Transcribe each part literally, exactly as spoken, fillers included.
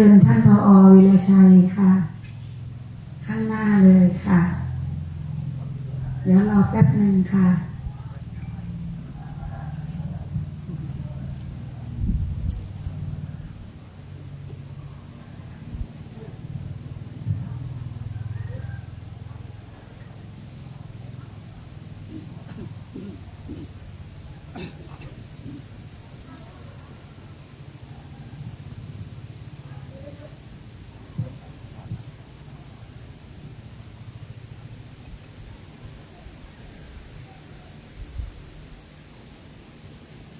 ชิญท่าน ผอ.วีรชัย ค่ะ ข้างหน้าเลยค่ะ เดี๋ยวรอแป๊บหนึ่งค่ะ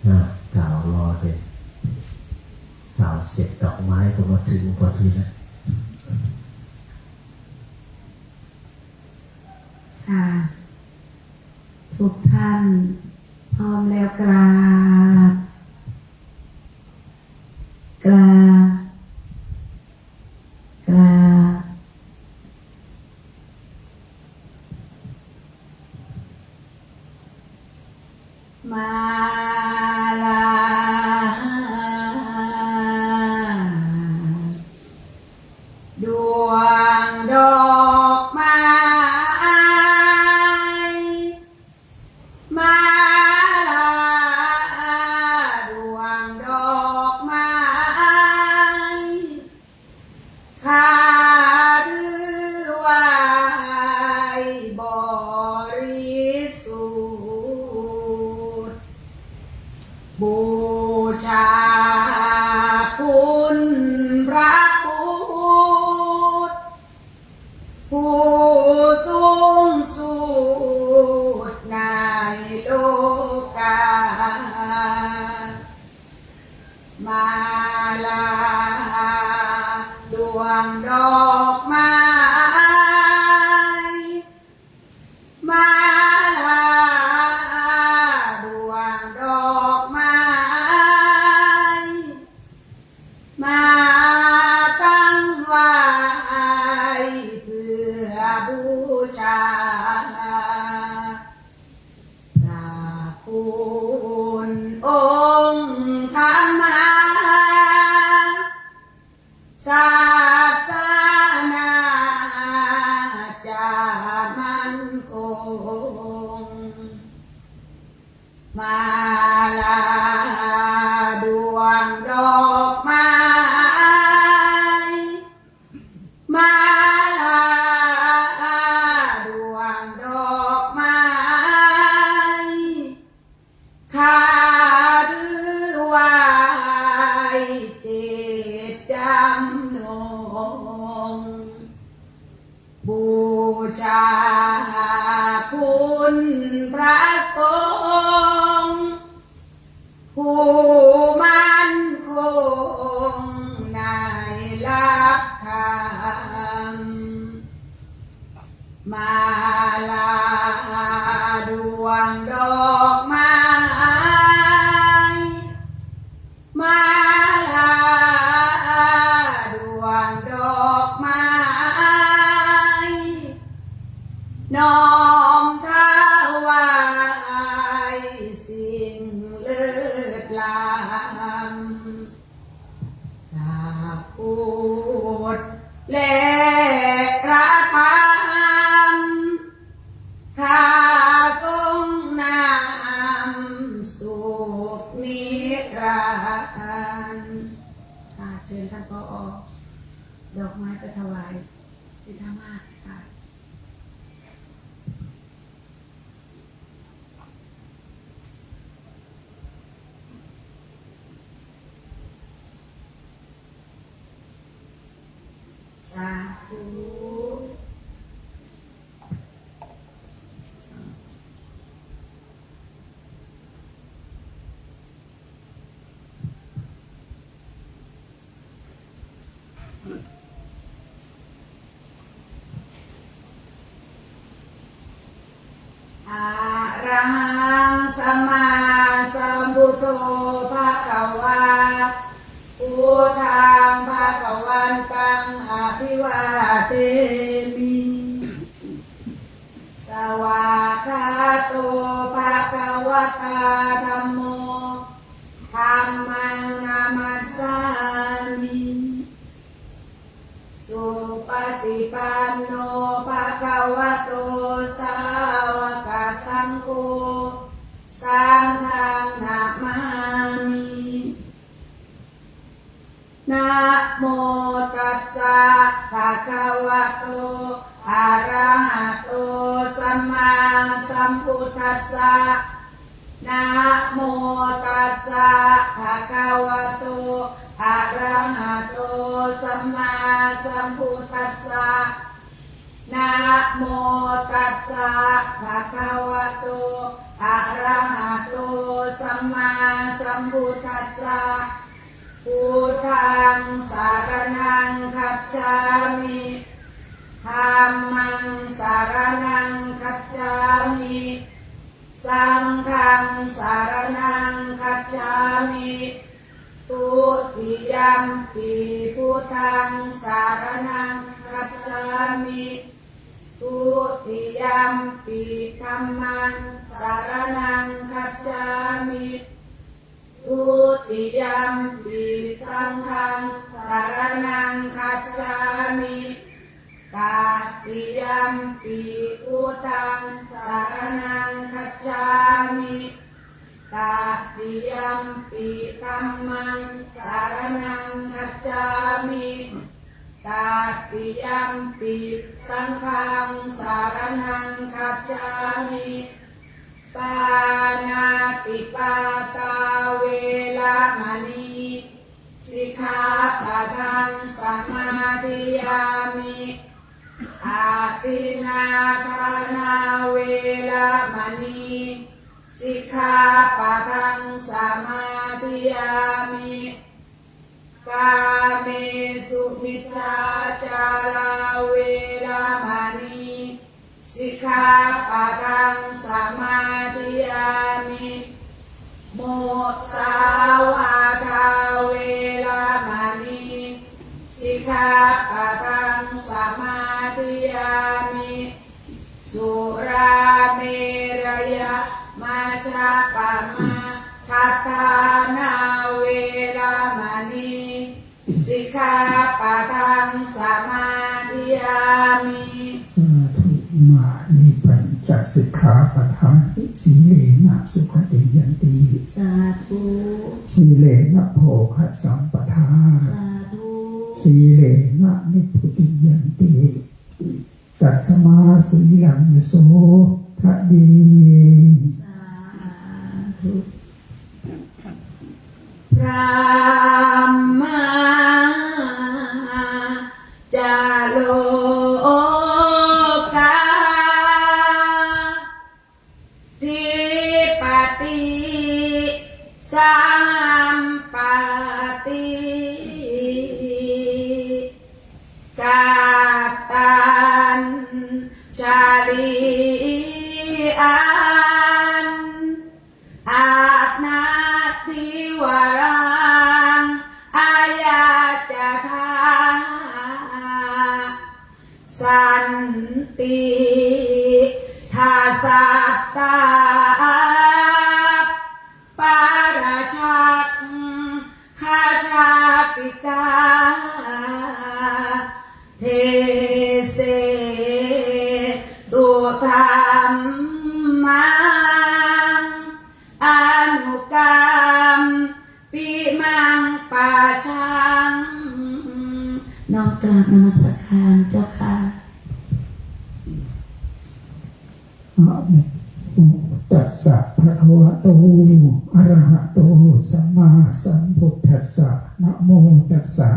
อ่ะ กล่าวรอเลย กล่าวเสร็จดอกไม้ก็มาถึงพอดีแล้ว ค่ะ ทุกท่านพร้อมแล้วกราบ กราบ กราบ มาลา ดวงดอกไม้ มาลา ดวงดอกไม้ ข้าถือไหว้บริสุทธิ์ บูชาคุณพระพุทธ ผู้สูงสุดในโลกา มาลา ดวงดอกไม้ มาลา ดวงดอกไม้ มาตั้งไว้เพื่อบูชา พระคุณองค์ธรรมา ศาสนาจะมั่นคง มาลา ดวงดอกไม้ มาลา ดวงดอกไม้ ข้าถือไหว้เจตจำนง บูชาคุณพระสงฆ์ ผู้มั่นคงในหลักธรรม มาลา ดวงดอกไม้ มาลา ดวงดอกไม้ น้อมถวายสิ่งเลิศล้ำ พระพุทธและพระธรรม ข้าทรงนำสุขนิรันดร์ ค่ะ เชิญท่าน ผอ. ดอกไม้ไปถวายพิธามาศค่ะ สาธุ อะระหังสัมมาสัมพุทโธภะคะวา พุทธังภะคะวันตังอะภิวาเทมิ สวากขาโตภะคะวะตาธัมโม ธัมมังนะมัสสามิ สุปฏิปันโน ภะคะวะโต สาวกสังโฆ สังฆังนะมามิ นะโมตัสสะ ภะคะวะโต อะระหะโต สัมมาสัมพุทธัสสะ นะโมตัสสะ ภะคะวะโต อะระหะโต สัมมาสัมพุทธัสสะ นะโมตัสสะ ภะคะวะโต อะระหะโต สัมมาสัมพุทธัสสะ พุทธังสะระณังคัจฉามิ ธัมมังสะระณังคัจฉามิ สังฆังสะระณังคัจฉามิ ทุติยัมปิพุทธังสะระณังคัจฉามิ ทุติยัมปิธัมมังสะระณังคัจฉามิ ทุติยัมปิสังฆังสะระณังคัจฉามิ ตติยัมปิพุทธังสะระณังคัจฉามิ ตติยัมปิธัมมังสะระณังคัจฉามิ ตติยัมปิสังฆังสะระณังคัจฉามิ ปาณาติปาตาเวระมะณี สิกขาปะทังสะมาธิยามิ อะทินนาทานาเวระมะณี สิกขาปะทังสะมาธิยามิ กาเมสุมิจฉาจาราเวระมะณี สิกขาปะทังสะมาธิยามิ มุสาวาทาเวระมะณี สิกขาปะทังสะมาธิยามิ สุราเมรยะมัชฌะปะมาทัฏฐานาเวระมะณี สิกขาปะทังสะมาธิยามิ สาธุ อิมานิปัญจสิกขาปะทานิ สีเลนะสุขติงยันติ สาธุ สีเลนะโภคสัมปทา สาธุ สีเลนะนิพพุติงยันติ ตัสมาสีลังวิโสทะเย สาธุ พรหมาจาโลกา ธิปติสัมปติ กตัญจลีอัน อนาธิวรัง อายัจจา สันติทัสสะตา ปาราชักขาชาติกา เทเสตุธัมมัง อนุกัมปิมังปาชัง น้อมกราบนมัสการเจ้าค่ะ นะโมตัสสะภะคะวะโต อะระหะโต สัมมาสัมพุทธัสสะ นะโมตัสสะ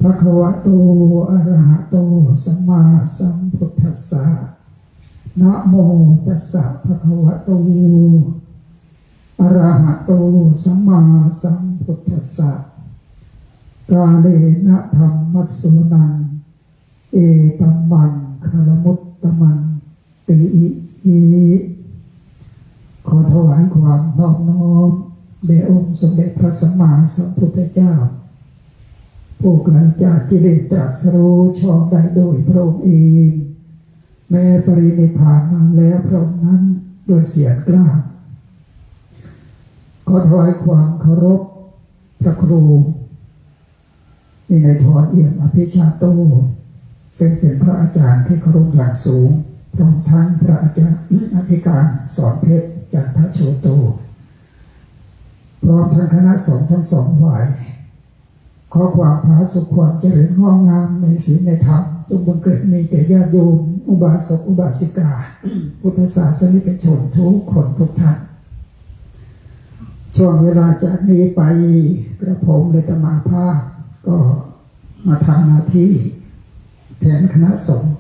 ภะคะวะโต อะระหะโต สัมมาสัมพุทธัสสะ นะโมตัสสะภะคะวะโต อะระหะโต สัมมาสัมพุทธัสสะ กาเลนะธัมมัสสวนัง เอตัมมังคะละมุตตะมัง ติอิ ขอถวายความนอบน้อมแด่องค์สมเด็จพระสัมมาสัมพุทธเจ้า ผู้ไกลจากกิเลส ตรัสรู้ชอบได้โดยพระองค์เอง แม้ปรินิพพานมาแล้วพระองค์นั้นด้วยเสียงกล้า ขอถวายความเคารพพระครู มีนายทร เอี่ยมอภิชาโต ซึ่งเป็นพระอาจารย์ที่เคารพอย่างสูง พร้อมทั้งพระอาจารย์อธิการสอนเพชร จันทโชโต พร้อมทั้งคณะสงฆ์ทั้งสองฝ่าย ขอความผาสุก ความเจริญงอกงามในศีลในธรรม จงบังเกิดมีแก่ญาติโยม อุบาสกอุบาสิกา พุทธศาสนิกชนทุกคนทุกท่าน ช่วงเวลาจากนี้ไป กระผมและอาตมาภาพก็มาทำหน้าที่แทนคณะสงฆ์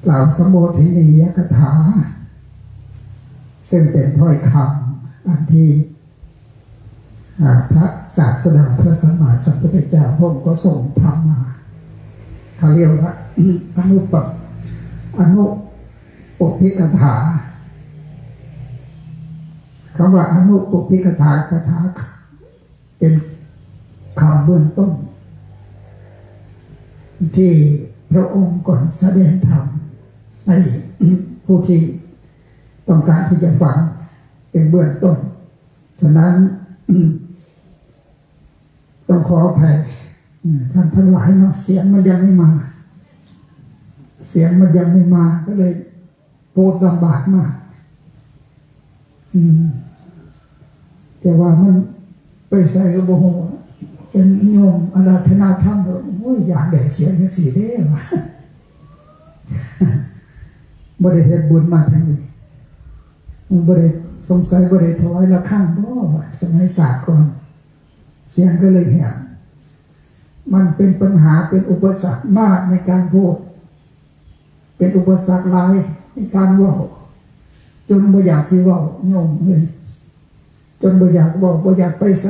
กล่าวสัมโภชนียกถา ซึ่งเป็นถ้อยคำอันที่ อ่า พระศาสดาพระสัมมาสัมพุทธเจ้าพระองค์ก็ทรงทำมา เขาเรียกว่า อนุปป อนุปปกถา คำว่าอนุปปกถา คาถา เป็นคำเบื้องต้น ที่พระองค์ก่อนแสดงธรรมให้ผู้ที่ต้องการที่จะฟังเป็นเบื้องต้น ฉะนั้น ต้องขออภัย อืม ท่านทั้งหลายเนาะ เสียงมันยังไม่มา เสียงมันยังไม่มา ก็เลยพูดลำบากมาก อืม แต่ว่ามันไปใส่ก็บ่ฮู้ เป็นโยมอาราธนาธรรม โอ้ย อยากได้เสียงจังซี่เด้ ว่า บ่ได้เฮ็ดบุญมาทางนี้ บ่ได้ สงสัยบ่ได้ถวายระฆังบ่ สมัยศาสตร์ก่อน เสียงก็เลยแหบ มันเป็นปัญหา เป็นอุปสรรคมากในการพูด เป็นอุปสรรคหลายในการเว้า จนบ่อยากสิเว้า โยมเอ้ย จนบ่อยากเว้า บ่อยากไปไส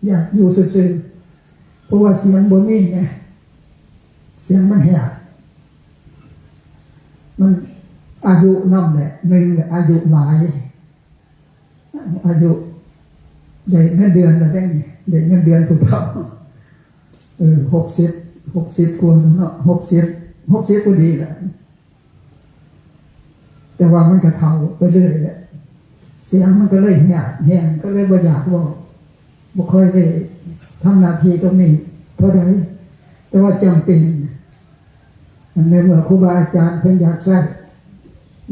อยากอยู่ซื่อๆ เพราะว่าเสียงบ่มีไง เสียงมันแหบ มันอายุนำแหละ หนึ่งแหละ อายุหลาย อายุ ได้เงินเดือนแล้วได้นี่ ได้เงินเดือนผู้เฒ่า เออ หกสิบ หกสิบกว่าเนาะ หกสิบ หกสิบพอดีแหละ แต่ว่ามันก็เฒ่าไปเรื่อยแหละ เสียงมันก็เลยแหบแห้ง ก็เลยบ่อยากเว้า บ่ค่อยได้ทำหน้าที่ตรงนี้เท่าใด แต่ว่าจำเป็น ในเมื่อครูบาอาจารย์เพิ่นอยากใช้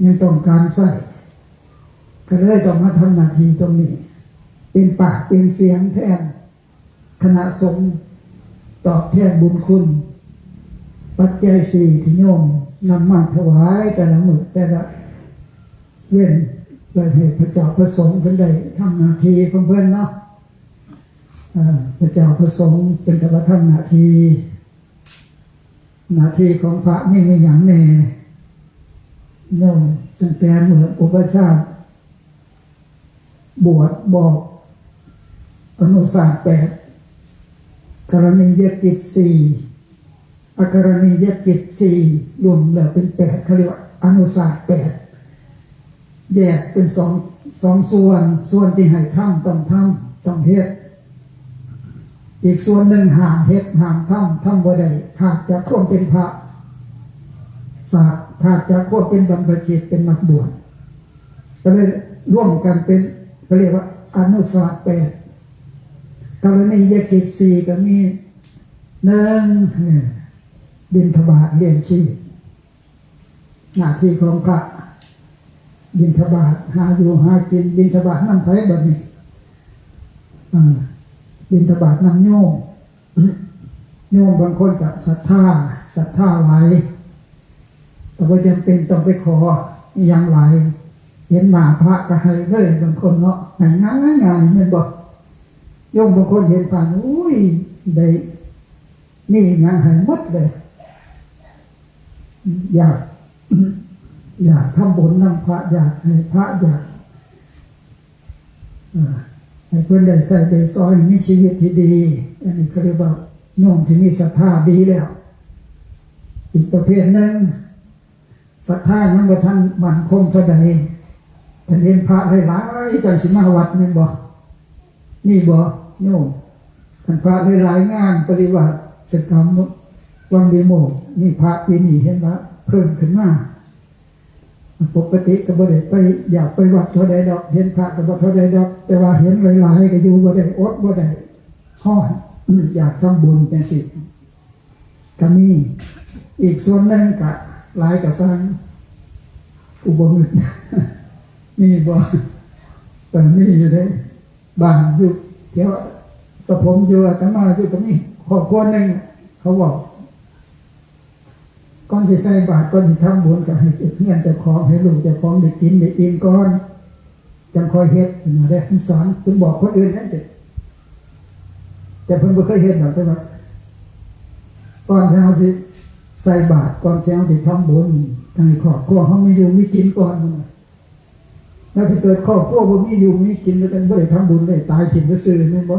ยังต้องการใช้ ก็เลยต้องมาทำหน้าที่ตรงนี้ เป็นปากเป็นเสียงแทนคณะสงฆ์ ตอบแทนบุญคุณ ปัจจัยสี่ที่โยมนำมาถวายแต่ละมื้อแต่ละเว็น เพื่อให้พระเจ้าพระสงฆ์เพิ่นได้ทำหน้าที่ของเพิ่นเนาะ อ่า พระเจ้าพระสงฆ์เป็นกระทำหน้าที่ หน้าที่ของพระนี่มีหยังแน่ โยม ตั้งแต่เมื่ออุปัชฌาย์บวชบอกอนุศาสน์แปด กรณียกิจสี่ อกรณียกิจสี่ รวมแล้วเป็นแปด เขาเรียกว่าอนุศาสน์แปด แยกเป็นสอง สองส่วน ส่วนที่ให้ทำต้องทำ ต้องเฮ็ด อีกส่วนหนึ่งห้ามเฮ็ด ห้ามทำ ทำบ่ได้ ขาดจากความเป็นพระ ขาด ขาดจากความเป็นบรรพชิต เป็นนักบวช ก็เลยรวมกันเป็น ก็เรียกว่าอนุศาสน์แปด กรณียกิจสี่ก็มี หนึ่ง บิณฑบาตเลี้ยงชีพ หน้าที่ของพระ บิณฑบาต หาอยู่หากิน บิณฑบาตนำไผบัดนี้ อ่า บิณฑบาตนำโยม โยมบางคนก็ศรัทธา ศรัทธาหลาย แต่บ่จำเป็นต้องไปขออิหยังหลาย เห็นหน้าพระก็ให้เลย บางคนเนาะ ให้ง่ายๆ แม่นบ่ โยมบางคนเห็นพระ อุ้ย ได้ มีหยังให้หมดเลย อยาก อยากทำบุญนำพระ อยากให้พระ อยาก อ่า ให้เพิ่นได้ใช้ได้สอย มีชีวิตที่ดี อันนี้เขาเรียกว่าโยมที่มีศรัทธาดีแล้ว อีกประเภทหนึ่ง ศรัทธายังบ่ทันมั่นคงเท่าใด ถ้าเห็นพระหลายๆ จังสิมาวัดแม่นบ่ นี่บ่ โยม คันพระหลายๆ งานปริวาสกรรม วังวิโมกข์ นี่พระปีนี้เห็นว่าเพิ่มขึ้นมา ปกติก็บ่ได้ไป อยากไปวัดเท่าใดดอก เห็นพระก็บ่เท่าใดดอก แต่ว่าเห็นหลายๆ ก็อยู่บ่ได้ อดบ่ได้ ฮ้อน อยากทำบุญจังซี่ ก็มี อีกส่วนหนึ่งก็หลายก็ซ่าง กูบ่มี มีบ่ แต่มีอยู่เด้ บ้านอยู่แถว กับผมอยู่ อาตมาอยู่ ก็มีครอบครัวหนึ่ง เขาบอก ก่อนสิใส่บาตร ก่อนสิทำบุญ ก็ให้เฮ็ดเฮือนเจ้าของ ให้ลูกเจ้าของได้กินได้อิ่มก่อน จั่งค่อยเฮ็ด เพิ่นว่าเด้ เพิ่นสอน เพิ่นบอกคนอื่นนั่นเด้ แต่เพิ่นบ่เคยเฮ็ดดอก แต่ว่า ก่อนที่เฮาสิใส่บาตร ก่อนที่เฮาสิทำบุญ ให้ครอบครัวเฮามีอยู่มีกินก่อน แล้วถ้าเกิดครอบครัวบ่มีอยู่มีกิน แล้วกันบ่ได้ทำบุญเลย ตายถิ่มซื่อๆ แม่นบ่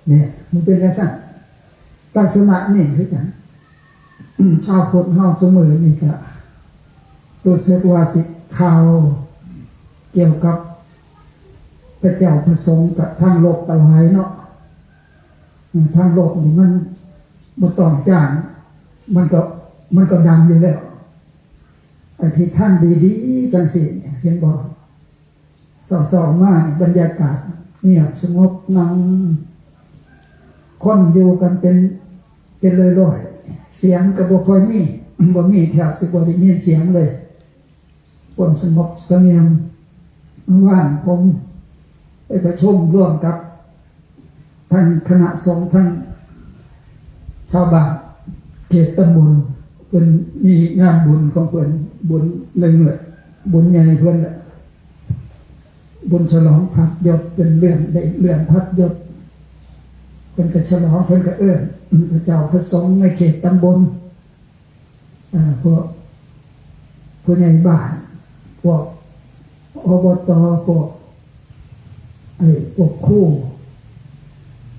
เนี่ย มันเป็นจังซั่น ลักษณะนี้คือกัน ชาวพุทธเฮาซุมื้อนี้ก็รู้สึกว่าสิข่าวเกี่ยวกับพระเจ้าพระสงฆ์กับทางโลกก็หลายเนาะ ทางโลกนี่มันบ่ต้องจ้าง มันก็ มันก็ดังอยู่แล้ว ไอ้ที่ทางดีๆ จังซี่เนี่ย เห็นบ่ เช้าๆ มานี่บรรยากาศเงียบสงบ นั่ง คนอยู่กันเป็น เป็นร้อยๆ เสียงก็บ่ค่อยมี บ่มี แทบสิบ่ได้ยินเสียงเลย ความสงบเสงี่ยม เมื่อวานผมไปประชุมร่วมกับ ทั้งคณะสงฆ์ ทั้งชาวบ้านเขตตำบล เพิ่นมีงานบุญของเพิ่น บุญหนึ่งแหละ บุญใหญ่เพิ่นแหละ บุญฉลองพัดยศ เป็นเลื่อน ได้เลื่อนพัดยศ เพิ่นก็ฉลอง เพิ่นก็เอิ้นพระเจ้าพระสงฆ์ในเขตตำบล อ่า พวกผู้ใหญ่บ้าน พวก อบต พวก ไอ้พวกครู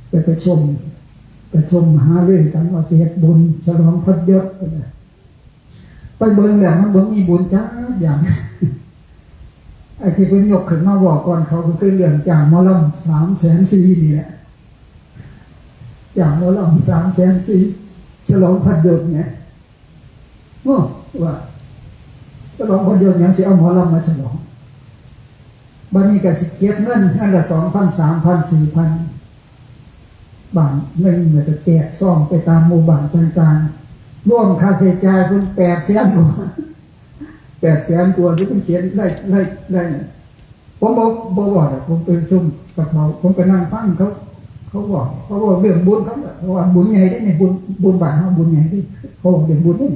ไปประชุม ประชุมหารือกันว่าสิเฮ็ดบุญฉลองพัดยศ ไปเบิ่งแล้วมันบ่มีบุญจักอย่าง ไอ้ที่เพิ่นยกขึ้นมาเว้าก่อนเขาก็คือเรื่องจ้างหมอลำสามแสนสี่นี่แหละ จ้างหมอลำสามแสนสี่ ฉลองพัดยศไง โอ้ ว่า ฉลองพัดยศหยังสิเอาหมอลำมาฉลอง บัดนี้ก็สิเก็บเงินเฮือนละสองพัน สามพัน สี่พัน บาทหนึ่ง แล้วก็แจกซองไปตามหมู่บ้านต่างๆ รวมค่าใช้จ่ายเพิ่นแปดแสนกว่า แปดแสนกว่าที่เพิ่นเขียนได้ ได้ ได้ ผมบ่ บ่บอกหรอก ผมไปซุ่มกับเขา ผมไปนั่งฟังเขา เขาบอก เขาบอกเรื่องบุญเขาน่ะ เพราะว่าบุญใหญ่เด้เนี่ย บุญ บุญบ้านเฮาบุญใหญ่เด้ เขาบอกเรื่องบุญนี่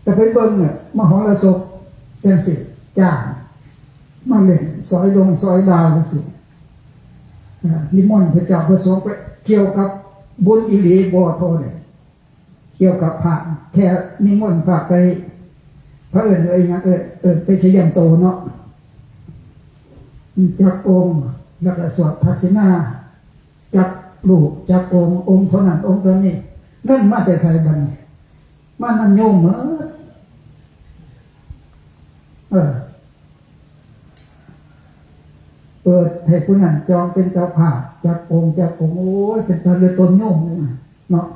แต่ไปเบิ่งเนี่ย มหรสพจังซี่ จ้าง มาเล่นซอยดงซอยดาวจังซี่ อ่า นิมนต์พระเจ้าพระสงฆ์ไป เกี่ยวกับบุญอีหลีบ่เท่าใด เกี่ยวกับพระ แค่นิมนต์พระไป พระเอิ้นว่าอิหยัง เอิ้น เอิ้นไปชยันโตเนาะ จักองค์ แล้วก็สวดทักษิณา จักรูป จักองค์ องค์เท่านั้น องค์เท่านี้ เงินมาแต่ไสบัดนี้ มานำโยมหมด เออ เปิดให้ผู้นั้นจองเป็นเจ้าภาพ จักองค์ จักองค์ โอ้ย เป็นตาเลือดตนโยมเลยนะ เนาะ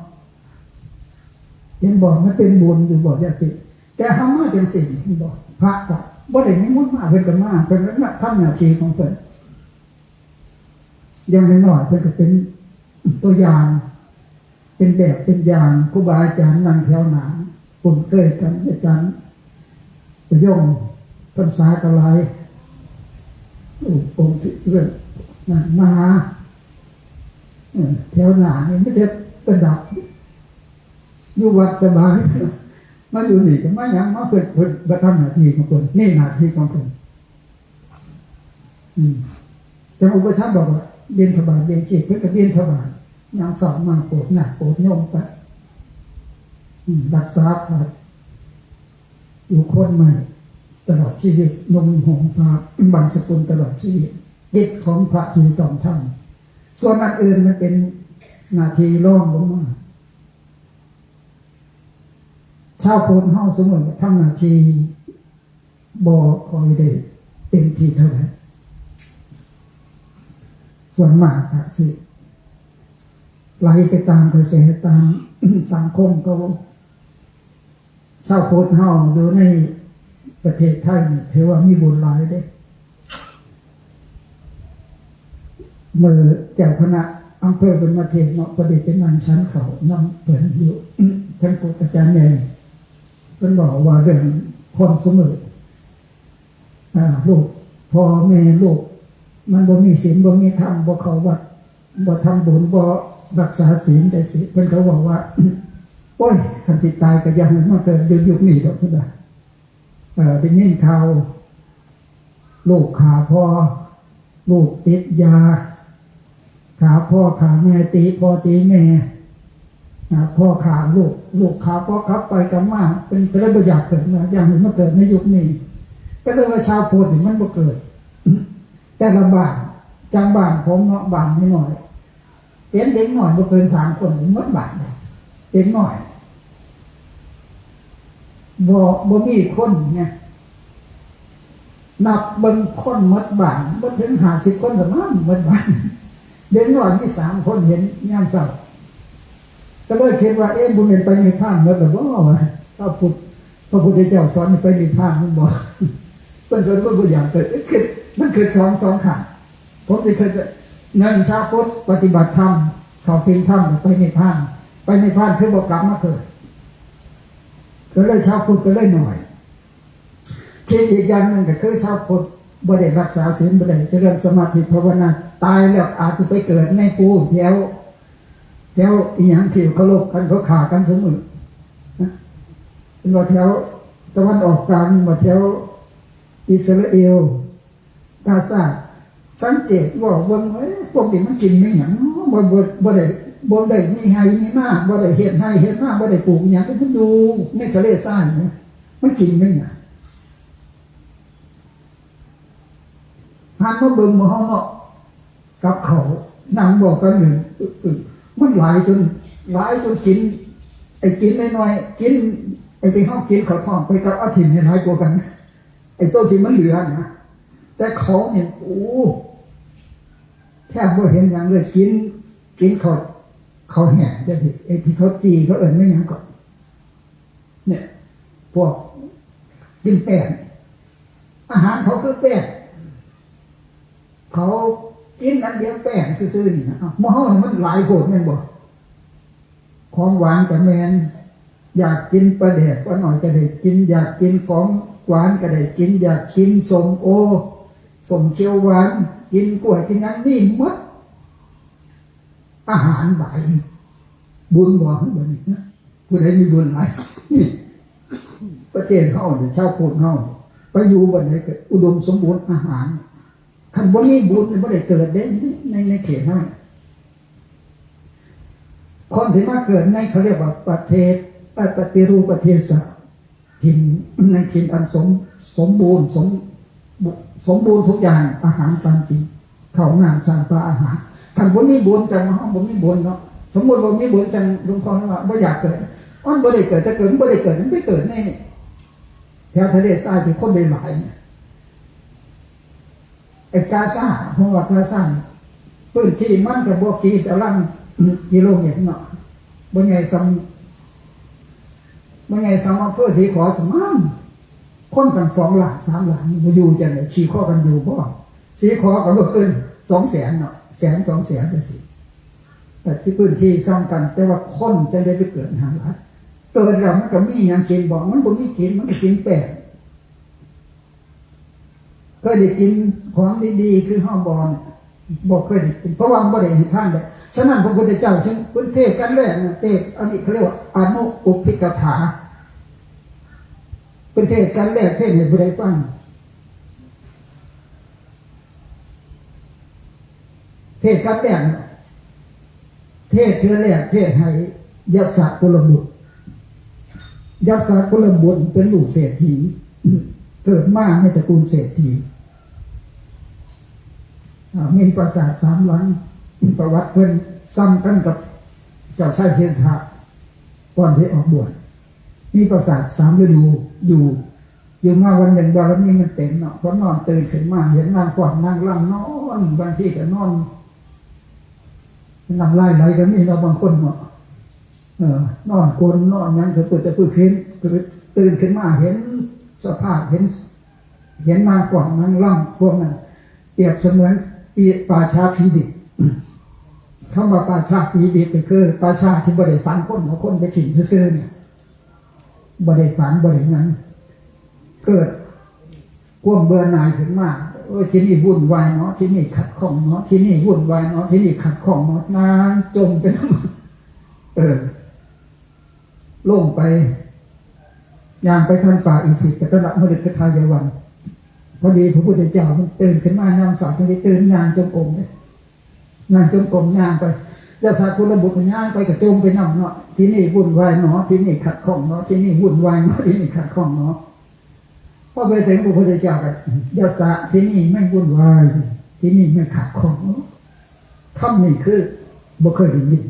เห็นบ่ มันเป็นบุญอยู่บ่ จังซี่ แต่เฮามาจังซี่ เห็นบ่ พระก็บ่ได้นิมนต์มา เพิ่นก็มา เพิ่นก็มาทำหน้าที่ของเพิ่น อย่างน้อยๆ เพิ่นก็เป็นตัวอย่าง เป็นแบบเป็นอย่าง ครูบาอาจารย์นั่งแถวหน้า คุ้นเคยกัน อาจารย์ประยง พรรษาก็หลาย โอ้ องค์ที่เรื่องนั่นมาหา เออ แถวหน้านี่ไม่ได้ประดับ อยู่วัดสบาย มาอยู่นี่ก็มาหยัง มาเพิ่น เพิ่นบ่ทำหน้าที่ของเพิ่น นี่หน้าที่ของเพิ่น อืม จังอุปชฌาย์บอกว่า บิณฑบาตเลี้ยงชีพ เพิ่นก็บิณฑบาต ยามเช้ามาโปรดญาติโปรดโยมไป อืม รักษาพระอยู่คนใหม่ ตลอดชีวิต นุ่งห่มผ้า บังสกุลตลอดชีวิต กิจของพระที่ต้องทำ ส่วนอันอื่นมันเป็นหน้าที่รองลงมา ชาวพุทธเฮาซุมื้อนี้ทำหน้าที่บ่ค่อยได้เต็มที่เท่าใด ส่วนมากก็สิไหลไปตามกระแส ตามสังคมเขา ชาวพุทธเฮาอยู่ในประเทศไทยนี่ถือว่ามีบุญหลายเด้ มื้อเจ้าคณะ อำเภอเพิ่นมาเทศน์เนาะ พอดีไปนั่งฉันข้าวนำเพิ่นอยู่ ท่านครูอาจารย์ใหญ่เพิ่นบอกว่าเรื่องความเสมอ อ่า ลูก พ่อแม่ลูก มันบ่มีศีล บ่มีธรรม บ่เข้าวัด บ่ทำบุญ บ่รักษาศีลจังซี้ เพิ่นก็บอกว่า โอ้ย คันสิตายก็อย่าให้มาเกิดอยู่ยุคนี้ดอก เพิ่นว่า เอ่อ ได้ยินข่าว ลูกฆ่าพ่อ ลูกติดยา ฆ่าพ่อฆ่าแม่ ตีพ่อตีแม่ อ่า พ่อฆ่าลูก ลูกฆ่าพ่อกลับไปกลับมา เป็น ก็เลยบ่อยากเกิดนะ อยากให้มาเกิดในยุคนี้ ก็เลยว่าชาวพุทธนี่มันบ่เกิด แต่ละบ้าน จังบ้านผมเนาะ บ้านน้อยๆ เป็นเด็กน้อยบ่เกินสามคน หมดบ้านเลย เด็กน้อย บ่ บ่มีคนไง นับเบิ่งคนหมดบ้าน บ่ถึงห้าสิบคนละมั้ง หมดบ้าน เด็กน้อยมีสามคน เห็นยามเช้า ก็เลยคิดว่า เอ๊ะ บ่แม่นไปนิพพานหมดแล้วบ่วะ พระพุทธ พระพุทธเจ้าสอนให้ไปนิพพาน มันบอก เพิ่นก็เลยบ่อยากไป คิด มันคิดสอง สองข้าง ผมสิคิดว่า หนึ่ง ชาวพุทธปฏิบัติธรรม เข้าถึงธรรม ไปนิพพาน ไปนิพพานคือบ่กลับมาเกิด ก็เลยชาวพุทธก็เลยน้อย คิดอีกอย่างหนึ่งก็คือชาวพุทธบ่ได้รักษาศีล บ่ได้เจริญสมาธิภาวนา ตายแล้วอาจจะไปเกิดในภูมิแถว แถวอีหยังที่เคารพกัน เขาฆ่ากันซุมื้อนะ เป็นว่าแถวตะวันออกกลาง ว่าแถวอิสราเอล กาซา สังเกตว่าเบิ่ง เอ้ย พวกนี้มันกินแม่นหยังเนาะ บ่ บ่ บ่ได้ บ่ได้มีไร่มีนา บ่ได้เฮ็ดไร่เฮ็ดนา บ่ได้ปลูกหยัง มันอยู่ในทะเลทรายนะ มันกินแม่นหยัง หันมาเบิ่งหมู่เฮาเนาะ กับข้าว นั่งบอกกันอยู่ อึ๊กๆ มันหลายจน หลายจนกิน ไอ้กินน้อยๆ กิน ไอ้ที่เฮากินเข้าท้องไปกับเอาถิ่มให้หลายกว่ากัน ไอ้โตที่มันเหลือนะ แต่เขาเนี่ย โอ้ แทบบ่เห็นหยังเลย กิน กินข้าว ข้าวแห้งจังซี้ ไอ้ที่เขาจี่เขาเอิ้นว่าหยังก็ เนี่ย พวกกินแป้ง อาหารเขาคือแป้ง เขากินอันเดียวแป้งซื่อๆนี่นะ เอ้า หมู่เฮานี่มันหลายโพดแม่นบ่ ของหวานก็แม่น อยากกินปลาแดกปลาหน่อยก็ได้กิน อยากกินของหวานก็ได้กิน อยากกินส้มโอ ส้มเขียวหวาน กินกล้วย กินหยัง มีหมด อาหารหลาย บุญบ่ บัดนี้นะ ผู้ใดมีบุญหลาย นี่ ประเทศเฮาเนี่ย ชาวพุทธเฮา ไปอยู่บ่อนใดก็อุดมสมบูรณ์อาหาร คันบ่มีบุญเนี่ยบ่ได้เกิดเด้ ใน ในเขตเฮา คนที่มาเกิดใน เขาเรียกว่าประเทศ เอ่อ ปฏิรูปประเทศ ถิ่น ในถิ่นอันสม สมบูรณ์ สม สมบูรณ์ทุกอย่าง อาหารการกิน ข้าวน้ำ สร้างปลาอาหาร คันบ่มีบุญจัง เฮาบ่มีบุญเนาะ สมมุติบ่มีบุญจัง หลวงพ่อว่าบ่อยากเกิด มันบ่ได้เกิด แต่เกิด มันบ่ได้เกิด มันไปเกิดในแถวทะเลทรายที่คนหลายๆเนี่ย ไอ้กาซา ผมว่ากาซานี่ พื้นที่มันก็บ่กี่ตารางกิโลเมตรเนาะ บ่ใหญ่ส่ำ บ่ใหญ่ส่ำอำเภอสีขอสมั้ง คนตั้งสองล้าน สามล้าน บ่อยู่จังได๋ ขี่คอกันอยู่บ่ สีขอก็บ่เกินสองแสนเนาะ แสน สองแสนจังซี้ แต่ที่พื้นที่ส่ำกัน แต่ว่าคนจังได๋ไปเกิดหาหลาย เกิดแล้วมันก็มีหยังกินบ่ มันบ่มีกิน มันก็กินแป้ง เคยได้กินของดีๆ คือเฮาบ่เนี่ย บ่เคยได้กิน เพราะว่ามันบ่ได้ให้ทานได้ ฉะนั้นพระพุทธเจ้าจึงเพิ่นเทศน์กันแรกนะ เทศน์อันนี้เขาเรียกว่าอนุปุพพิกถา เพิ่นเทศน์กันแรก เทศน์ให้ผู้ใดฟัง เทศน์กันแรกนะ เทศน์เทื่อแรก เทศน์ให้ยัสสะกุลบุตร ยัสสะกุลบุตรเป็นลูกเศรษฐี เกิดมาในตระกูลเศรษฐี อ่า มีปราสาทสามหลัง ประวัติเพิ่นส่ำกันกับเจ้าชายสิทธัตถะ ก่อนสิออกบวช มีปราสาทสามฤดู อยู่ อยู่มาวันหนึ่งบารมีมันเต็มเนาะ พอนอนตื่นขึ้นมาเห็นนางฟ้อนนางรำนอน บางทีก็นอน น้ำลายไหลก็มีเนาะ บางคนเนาะ เออ นอนกรนนอนหยังก็เปิดแต่เพิ่งเห็น ตื่น ตื่นขึ้นมาเห็นสภาพ เห็น เห็นนางฟ้อนนางรำพวกนั้น เปรียบเสมือนปี ป่าช้าผีดิบ คำว่าป่าช้าผีดิบก็คือป่าช้าที่บ่ได้ฝังคน เอาคนไปทิ้งซื่อๆเนี่ย บ่ได้ฝัง บ่ได้หยัง เกิดความเบื่อหน่ายขึ้นมา โอ้ย ที่นี่วุ่นวายเนาะ ที่นี่ขัดข้องเนาะ ที่นี่วุ่นวายเนาะ ที่นี่ขัดข้องเนาะ นางจมไปนำ เออ ลงไป ย่างไปทางป่าอิสิปตนมฤคทายวัน พอดีพระพุทธเจ้ามันตื่นขึ้นมายามเช้า มันได้ตื่นย่างจงกรมเลย ย่างจงกรมย่างไป ยศกุลบุตรก็ย่างไปก็จมไปนำเนาะ ที่นี่วุ่นวายเนาะ ที่นี่ขัดข้องเนาะ ที่นี่วุ่นวายเนาะ ที่นี่ขัดข้องเนาะ พอไปถึงพระพุทธเจ้าก็ ยศ ที่นี่ไม่วุ่นวาย ที่นี่ไม่ขัดข้อง คำนี้คือบ่เคยได้ยิน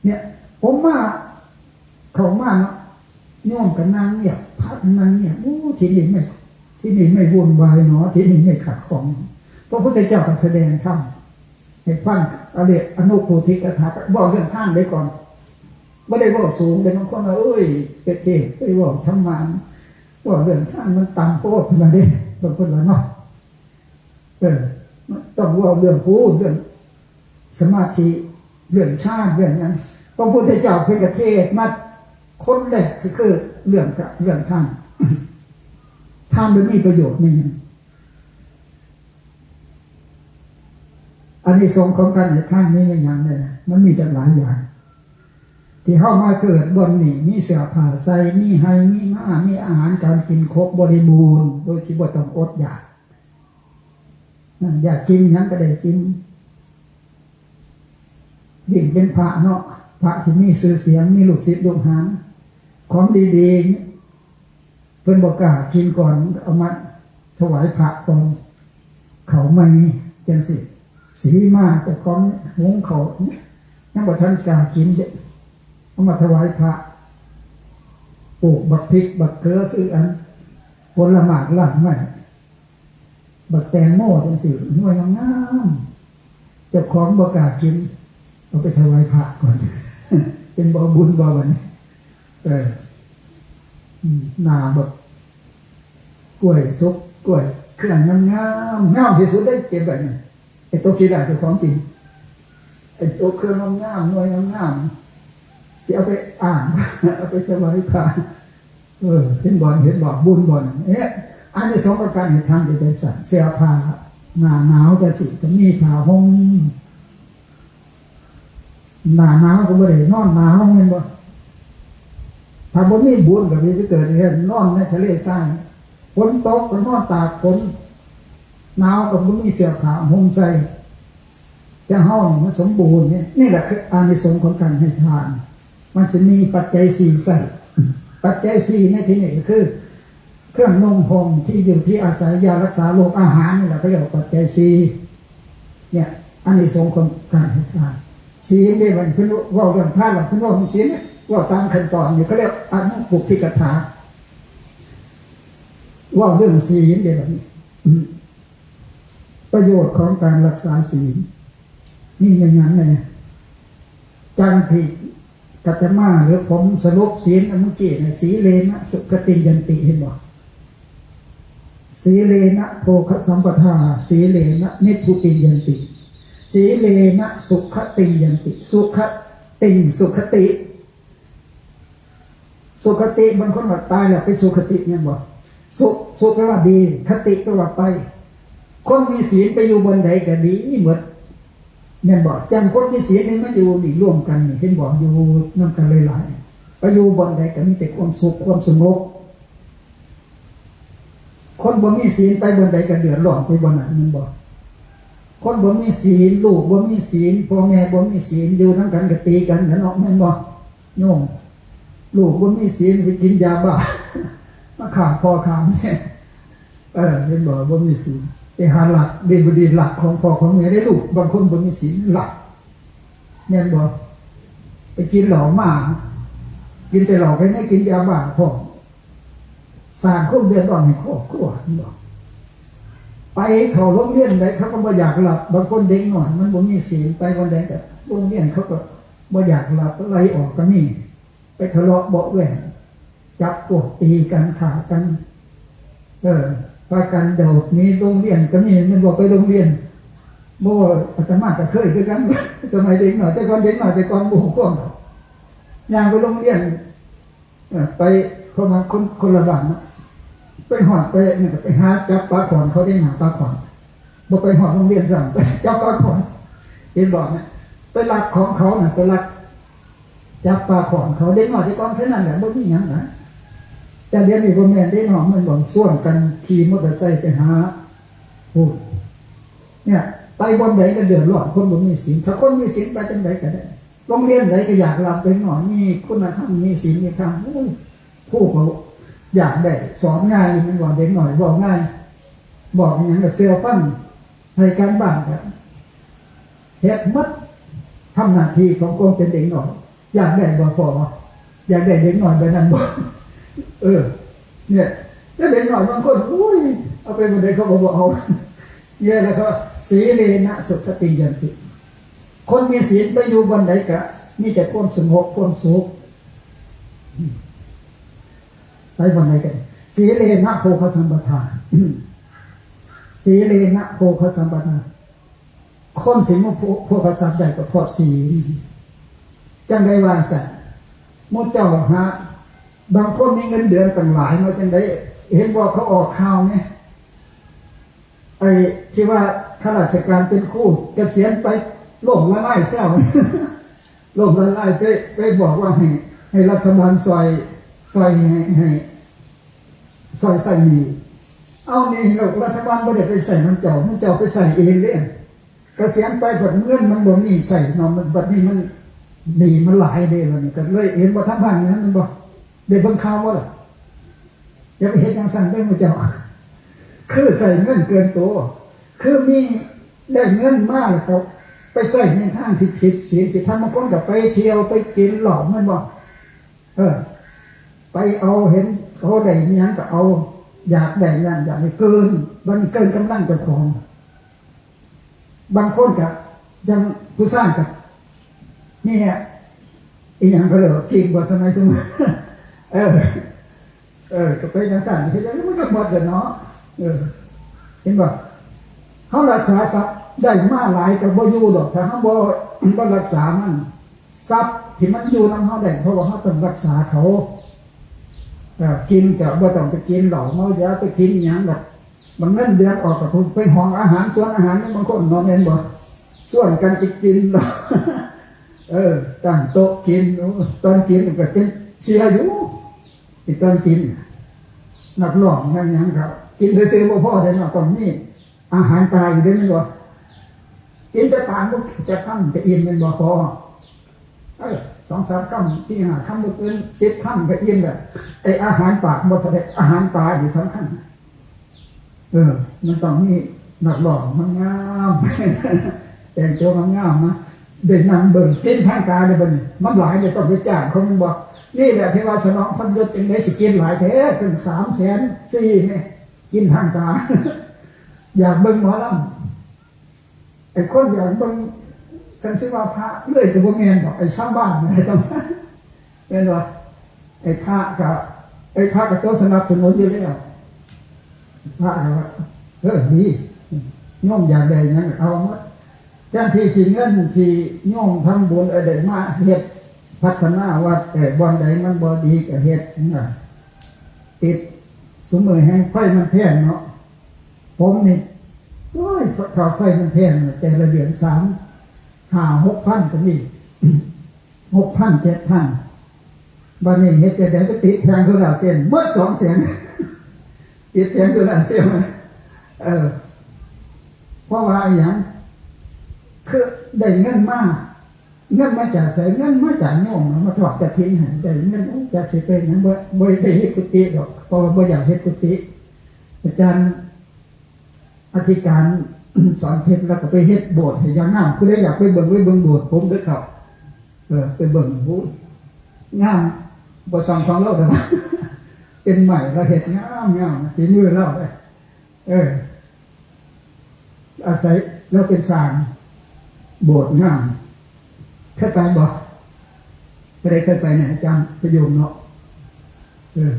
เนี่ย ผมมา เข้ามาเนาะ โยมก็นั่งเงียบ พระก็นั่งเงียบ โอ้ ที่นี่ไม่ ที่นี่ไม่วุ่นวายเนาะ ที่นี่ไม่ขัดข้อง พระพุทธเจ้าก็แสดงธรรมให้ฟัง อเรียกอนุโพธิกถา เว้าเรื่องทานเลยก่อน บ่ได้เว้าสูงเลย บางคนว่า โอ้ย ไปเทศน์ ไปเว้าธรรมะ เว้าเรื่องทานมันต่ำโพด เพิ่นว่าเด้ บางคนว่าเนาะ เออ มันต้องเว้าเรื่องพูน เรื่องสมาธิ เรื่องฌาน เรื่องหยัง พระพุทธเจ้าเพิ่นก็เทศน์มา คนแรกก็คือเรื่องกะ เรื่องทาน ทานมันมีประโยชน์ในหยัง อานิสงส์ของการให้ทานมีในหยังเนี่ย มันมีตั้งหลายอย่าง ที่เฮามาเกิดบ่อนนี้ มีเสื้อผ้าใส่ มีไฮ่ มีนา มีอาหารการกินครบบริบูรณ์ โดยที่บ่ต้องอดอยาก อ่า อยากกินหยังก็ได้กิน ยิ่งเป็นพระเนาะ พระที่มีชื่อเสียง มีลูกศิษย์ลูกหา ของดีๆ เพิ่นบ่กล้ากินก่อน เอามาถวายพระก่อน ข้าวใหม่จังซี่ สีมาเจ้าของหุงข้าว ยังบ่ทันกล้ากินเด้ เอามาถวายพระ ปลูกบักพริกบักเขือ คืออันผลหมากรากไม้ บักแตงโมจังซี่ หน่วยงามๆ เจ้าของบ่กล้ากิน เอาไปถวายพระก่อน เป็นบ่บุญบ่บัดนี้ เออ อืม หน้าบักกล้วยสุก กล้วยเครื่องงามๆ งามที่สุดได้เก็บไว้นี่ ไอ้โตขี้ได้เจ้าของกิน ไอ้โตเครื่องงามๆ หน่วยงามๆ สิเอาไปอ้าง เอาไปถวายพระ เออ เห็นบ่ เห็นบ่ บุญบ่ เนี่ย อานิสงส์ของการให้ทานจะเป็นสัตว์ เสื้อผ้า หน้าหนาวจังซี่ ก็มีผ้าห่ม หน้าหนาวก็บ่ได้นอนหนาว แม่นบ่ ถ้าบ่มีบุญก็สิไปเกิดเรือนนอนในทะเลทราย ฝนตกก็นอนตากฝน หนาวก็บ่มีเสื้อผ้าห่มใส่ แต่เฮานี่มันสมบูรณ์เนี่ย นี่แหละคืออานิสงส์ของการให้ทาน มันสิมีปัจจัยสี่ใส่ ปัจจัยสี่ในที่นี้ก็คือ เครื่องนุ่งห่ม ที่อยู่ที่อาศัย ยารักษาโรค อาหาร นี่แหละเขาเรียกว่าปัจจัยสี่ เนี่ย อานิสงส์ของการให้ทาน ศีลเด้ บัดนี้เพิ่นเว้าเรื่องทานแล้ว เพิ่นเว้าเรื่องศีลเนี่ย เว้าตามขั้นตอนนี่เขาเรียกอนุปุพพิกถา เว้าเรื่องศีลเด้ บัดนี้ อืม ประโยชน์ของการรักษาศีล มีแม่นหยังแน่ จันทิ กัตถมา หรือผมสรุปศีลเมื่อกี้นะ สีเลนะ สุขติงยันติ เห็นบ่ สีเลนะ โภคสัมปทา สีเลนะ นิพพุติงยันติ สีเลนะ สุขติงยันติ สุขติง สุขติ สุขติ บางคนว่าตายแล้วไปสุขติ แม่นบ่ สุ สุแปลว่าดี คติแปลว่าไป คนมีศีลไปอยู่บ่อนใดก็ดีหมด แม่นบ่ จั่งคนมีศีลนี่มาอยู่นี่ร่วมกันนี่ เห็นบ่ อยู่นำกันหลายๆ ไปอยู่บ่อนใดก็มีแต่ความสุข ความสงบ คนบ่มีศีลไปบ่อนใดก็เดือดร้อนไปบ่อนนั้น แม่นบ่ คนบ่มีศีล ลูกบ่มีศีล พ่อแม่บ่มีศีล อยู่นำกันก็ตีกันแหละเนาะ แม่นบ่ โยม ลูกบ่มีศีลไปกินยาบ้า มาฆ่าพ่อฆ่าแม่ เออ เห็นบ่ บ่มีศีล ไปหาลัก ดีบ่ดีลักของพ่อของแม่ได้ ลูก บางคนบ่มีศีลลัก แม่นบ่ ไปกินเหล้ามา กินแต่เหล้า ไปได้กินยาบ้าพร้อม สร้างความเดือดร้อนให้ครอบครัว แม่นบ่ ไปเข้าโรงเรียนใดเขาก็บ่อยากรับ บางคนเด็กน้อยมันบ่มีศีล ไปวันใดก็โรงเรียนเขาก็บ่อยากรับ ไล่ออกก็มี ไปทะเลาะเบาะแว้ง จับพวกตีกัน ฆ่ากัน เออ พากันโดดหนีโรงเรียนก็มี แม่นบ่ ไปโรงเรียน โอ้ อาตมาก็เคยคือกัน สมัยเด็กน้อย แต่ก่อนเด็กน้อย แต่ก่อนบ่ฮู้ความดอก ย่างไปโรงเรียน เอ่อ ไป เพราะว่าคน คนละบ้านเนาะ ไปฮอดไปนั่นก็ไปหาจับปลาข่อน เขาได้หาปลาข่อน บ่ไปฮอดโรงเรียนซ้ำ ไปจับปลาข่อน เห็นบ่นะ ไปลักของเขาน่ะ ไปลัก จับปลาข่อนเขา เด็กน้อยแต่ก่อนแค่นั้นแหละ บ่มีหยังนะ แต่เดี๋ยวนี้บ่แม่นเด้เนาะ มันบ่ชวนกันขี่มอเตอร์ไซค์ไปหา โอ้ เนี่ย ไปบ่อนใดก็เดือดร้อน คนบ่มีศีล ถ้าคนมีศีลไปจั่งใดก็ได้ โรงเรียนใดก็อยากรับเด็กน้อย มีคุณธรรม มีศีล มีธรรม โอ้ย ครูก็อยากได้ สอนง่าย แม่นบ่ เด็กน้อยเว้าง่าย บอกหยังก็เชื่อฟัง ให้การบ้านก็เฮ็ดหมด ทำหน้าที่ของความเป็นเด็กน้อย อยากได้บ่พ่อ อยากได้เด็กน้อยแบบนั้นบ่ เออ เนี่ย แล้วเด็กน้อยบางคน อุ้ย เอาไปบ่ได้เขาก็บ่เอา เนี่ย แล้วก็ สีเลนะสุขติงยันติ คนมีศีลไปอยู่บ่อนใดก็มีแต่ความสงบ ความสุข อืม ไปบ่อนใดก็ได้ สีเลนะโภคสัมปทา สีเลนะโภคสัมปทา คนสิมาโภ โภคทรัพย์ได้ก็เพราะศีล จั่งใดว่าซั่น หมู่เจ้าหา บางคนมีเงินเดือนตั้งหลายเนาะ จั่งใด เห็นบ่เขาออกข่าวไหม ไอ้ที่ว่าข้าราชการเป็นครูเกษียณไปล้มละลายแซว ล้มละลายไป ไปบอกว่าให้ ให้รัฐบาลช่วย ช่วยให้ ให้ ช่วยใช้หนี้ เอาหนี้แล้วรัฐบาลบ่ได้ไปใช้นำเจ้า นำเจ้าไปใช้เองเด้ เกษียณไปบัดเงินมันบ่มีใช้เนาะ มันบัดนี้มันหนี้มันหลายเด้ บัดนี้ก็เลยเห็นบ่ทันผ่านนั้น มันบ่ได้เบิ่งข่าวบ่ล่ะ อย่าไปเฮ็ดจั่งซั่นเด้อหมู่เจ้า คือใช้เงินเกินตัว คือมีได้เงินมาแล้วก็ไปใช้ในทางที่ผิดศีลผิดธรรม บางคนก็ไปเที่ยวไปกินเหล้า แม่นบ่ เออ ไปเอา เห็นเขาได้อิหยังก็เอา อยากได้นั่นอยากได้เกิน บัดนี้เกินกำลังเจ้าของ บางคนก็ยังผู้ชายก็ นี่ฮะ อีหยังเขาเรียกว่า กินบ่ สมัยซุมื้อ เออ เออ ก็ไปจั่งซั่น เฮ็ดจั่งใดมันก็หมดแหละเนาะ เออ เห็นบ่ เฮารักษาทรัพย์ได้มาหลายก็บ่อยู่ดอก ถ้าเฮาบ่ บ่รักษามัน ทรัพย์ที่มันอยู่นำเฮาได้ เพราะว่าเฮาต้องรักษาเขา เออ กินก็บ่ต้องไปกินเหล้าเมายา ไปกินหยังดอก บางเงินเดือนออกก็ไปห้องอาหาร สวนอาหาร บางคนเนาะ แม่นบ่ ชวนกันไปกินเหล้า เออ ตั้งโต๊ะกิน โอ้ ตอนกินมันก็เป็นเสียอยู่ ไอ้ตอนกิน นักร้องนักหยังก็กินซื่อๆบ่พอเด้เนาะ ต้องมีอาหารตาอีกเด้แม่นบ่ กินแต่ปลาบ่จักคำก็อิ่มแม่นบ่ พอ เออ สองสามคำ สี่ห้าคำ บ่เกินสิบคำก็อิ่มแล้ว ไอ้อาหารปากบ่เท่าใด อาหารตานี่สำคัญ เออ มันต้องมีนักร้องงามๆ แต่งตัวงามๆ มา ได้นั่งเบิ่ง กินทางตาเด้อบัดนี้ มันหลายเลย ต้องไปจ้างเขา แม่นบ่ นี่แหละที่ว่าสนองพันยศจั่งใด๋สิกินหลายแท้ ตั้งสามแสนสี่แหม กินทางตา อยากเบิ่งหมอลำ ไอ้คนอยากเบิ่ง คันสิว่าพระเลยก็บ่แม่นดอก ไอ้ชาวบ้านนี่แหละ แม่นบ่ ไอ้พระก็ ไอ้พระก็ตัวสนับสนุนอยู่แล้ว พระก็ว่า เออ ดี โยมอยากได้หยังก็เอาหมด แทนที่สิเงินที่โยมทำบุญ เออ ได้มาเฮ็ดพัฒนาวัด เออ บ่อนใดมันบ่ดีก็เฮ็ดนั่นน่ะ ติด ซุมื้อแฮงไฟมันแพงเนาะ ผมนี่ โอ้ย ค่าไฟมันแพงน่ะ แต่ละเดือนสาม ห้า หกพันก็มี หกพัน เจ็ดพัน บัดนี้เฮ็ดจั่งใด๋ ไปติดแผงโซลาร์เซลล์หมดสองแสน ติดแผงโซลาร์เซลล์นะ เออ เพราะว่าอีหยัง คือได้เงินมา เงินมาจากไส เงินมาจากโยม มาทอดกฐินให้ ได้เงิน โอ้ จักสิไปหยัง บ่ บ่ได้เฮ็ดกุฏิดอก เพราะว่าบ่อยากเฮ็ดกุฏิ อาจารย์อธิการสอนเพชร แล้วก็ไปเฮ็ดโบสถ์ให้อย่างงาม ผู้ใดอยากไปเบิ่ง ไปเบิ่งโบสถ์ผมเด้อครับ เออ ไปเบิ่ง โอ้ งาม บ่ส่องของเรา แต่ว่า เป็นไม้ เราเฮ็ดงามงาม ฝีมือเราเด้อ เออ อาศัยเราเป็นสร้างโบสถ์งาม เคยไปบ่ ผู้ใดเคยไปเนี่ย อาจารย์ประโยมเนาะ เออ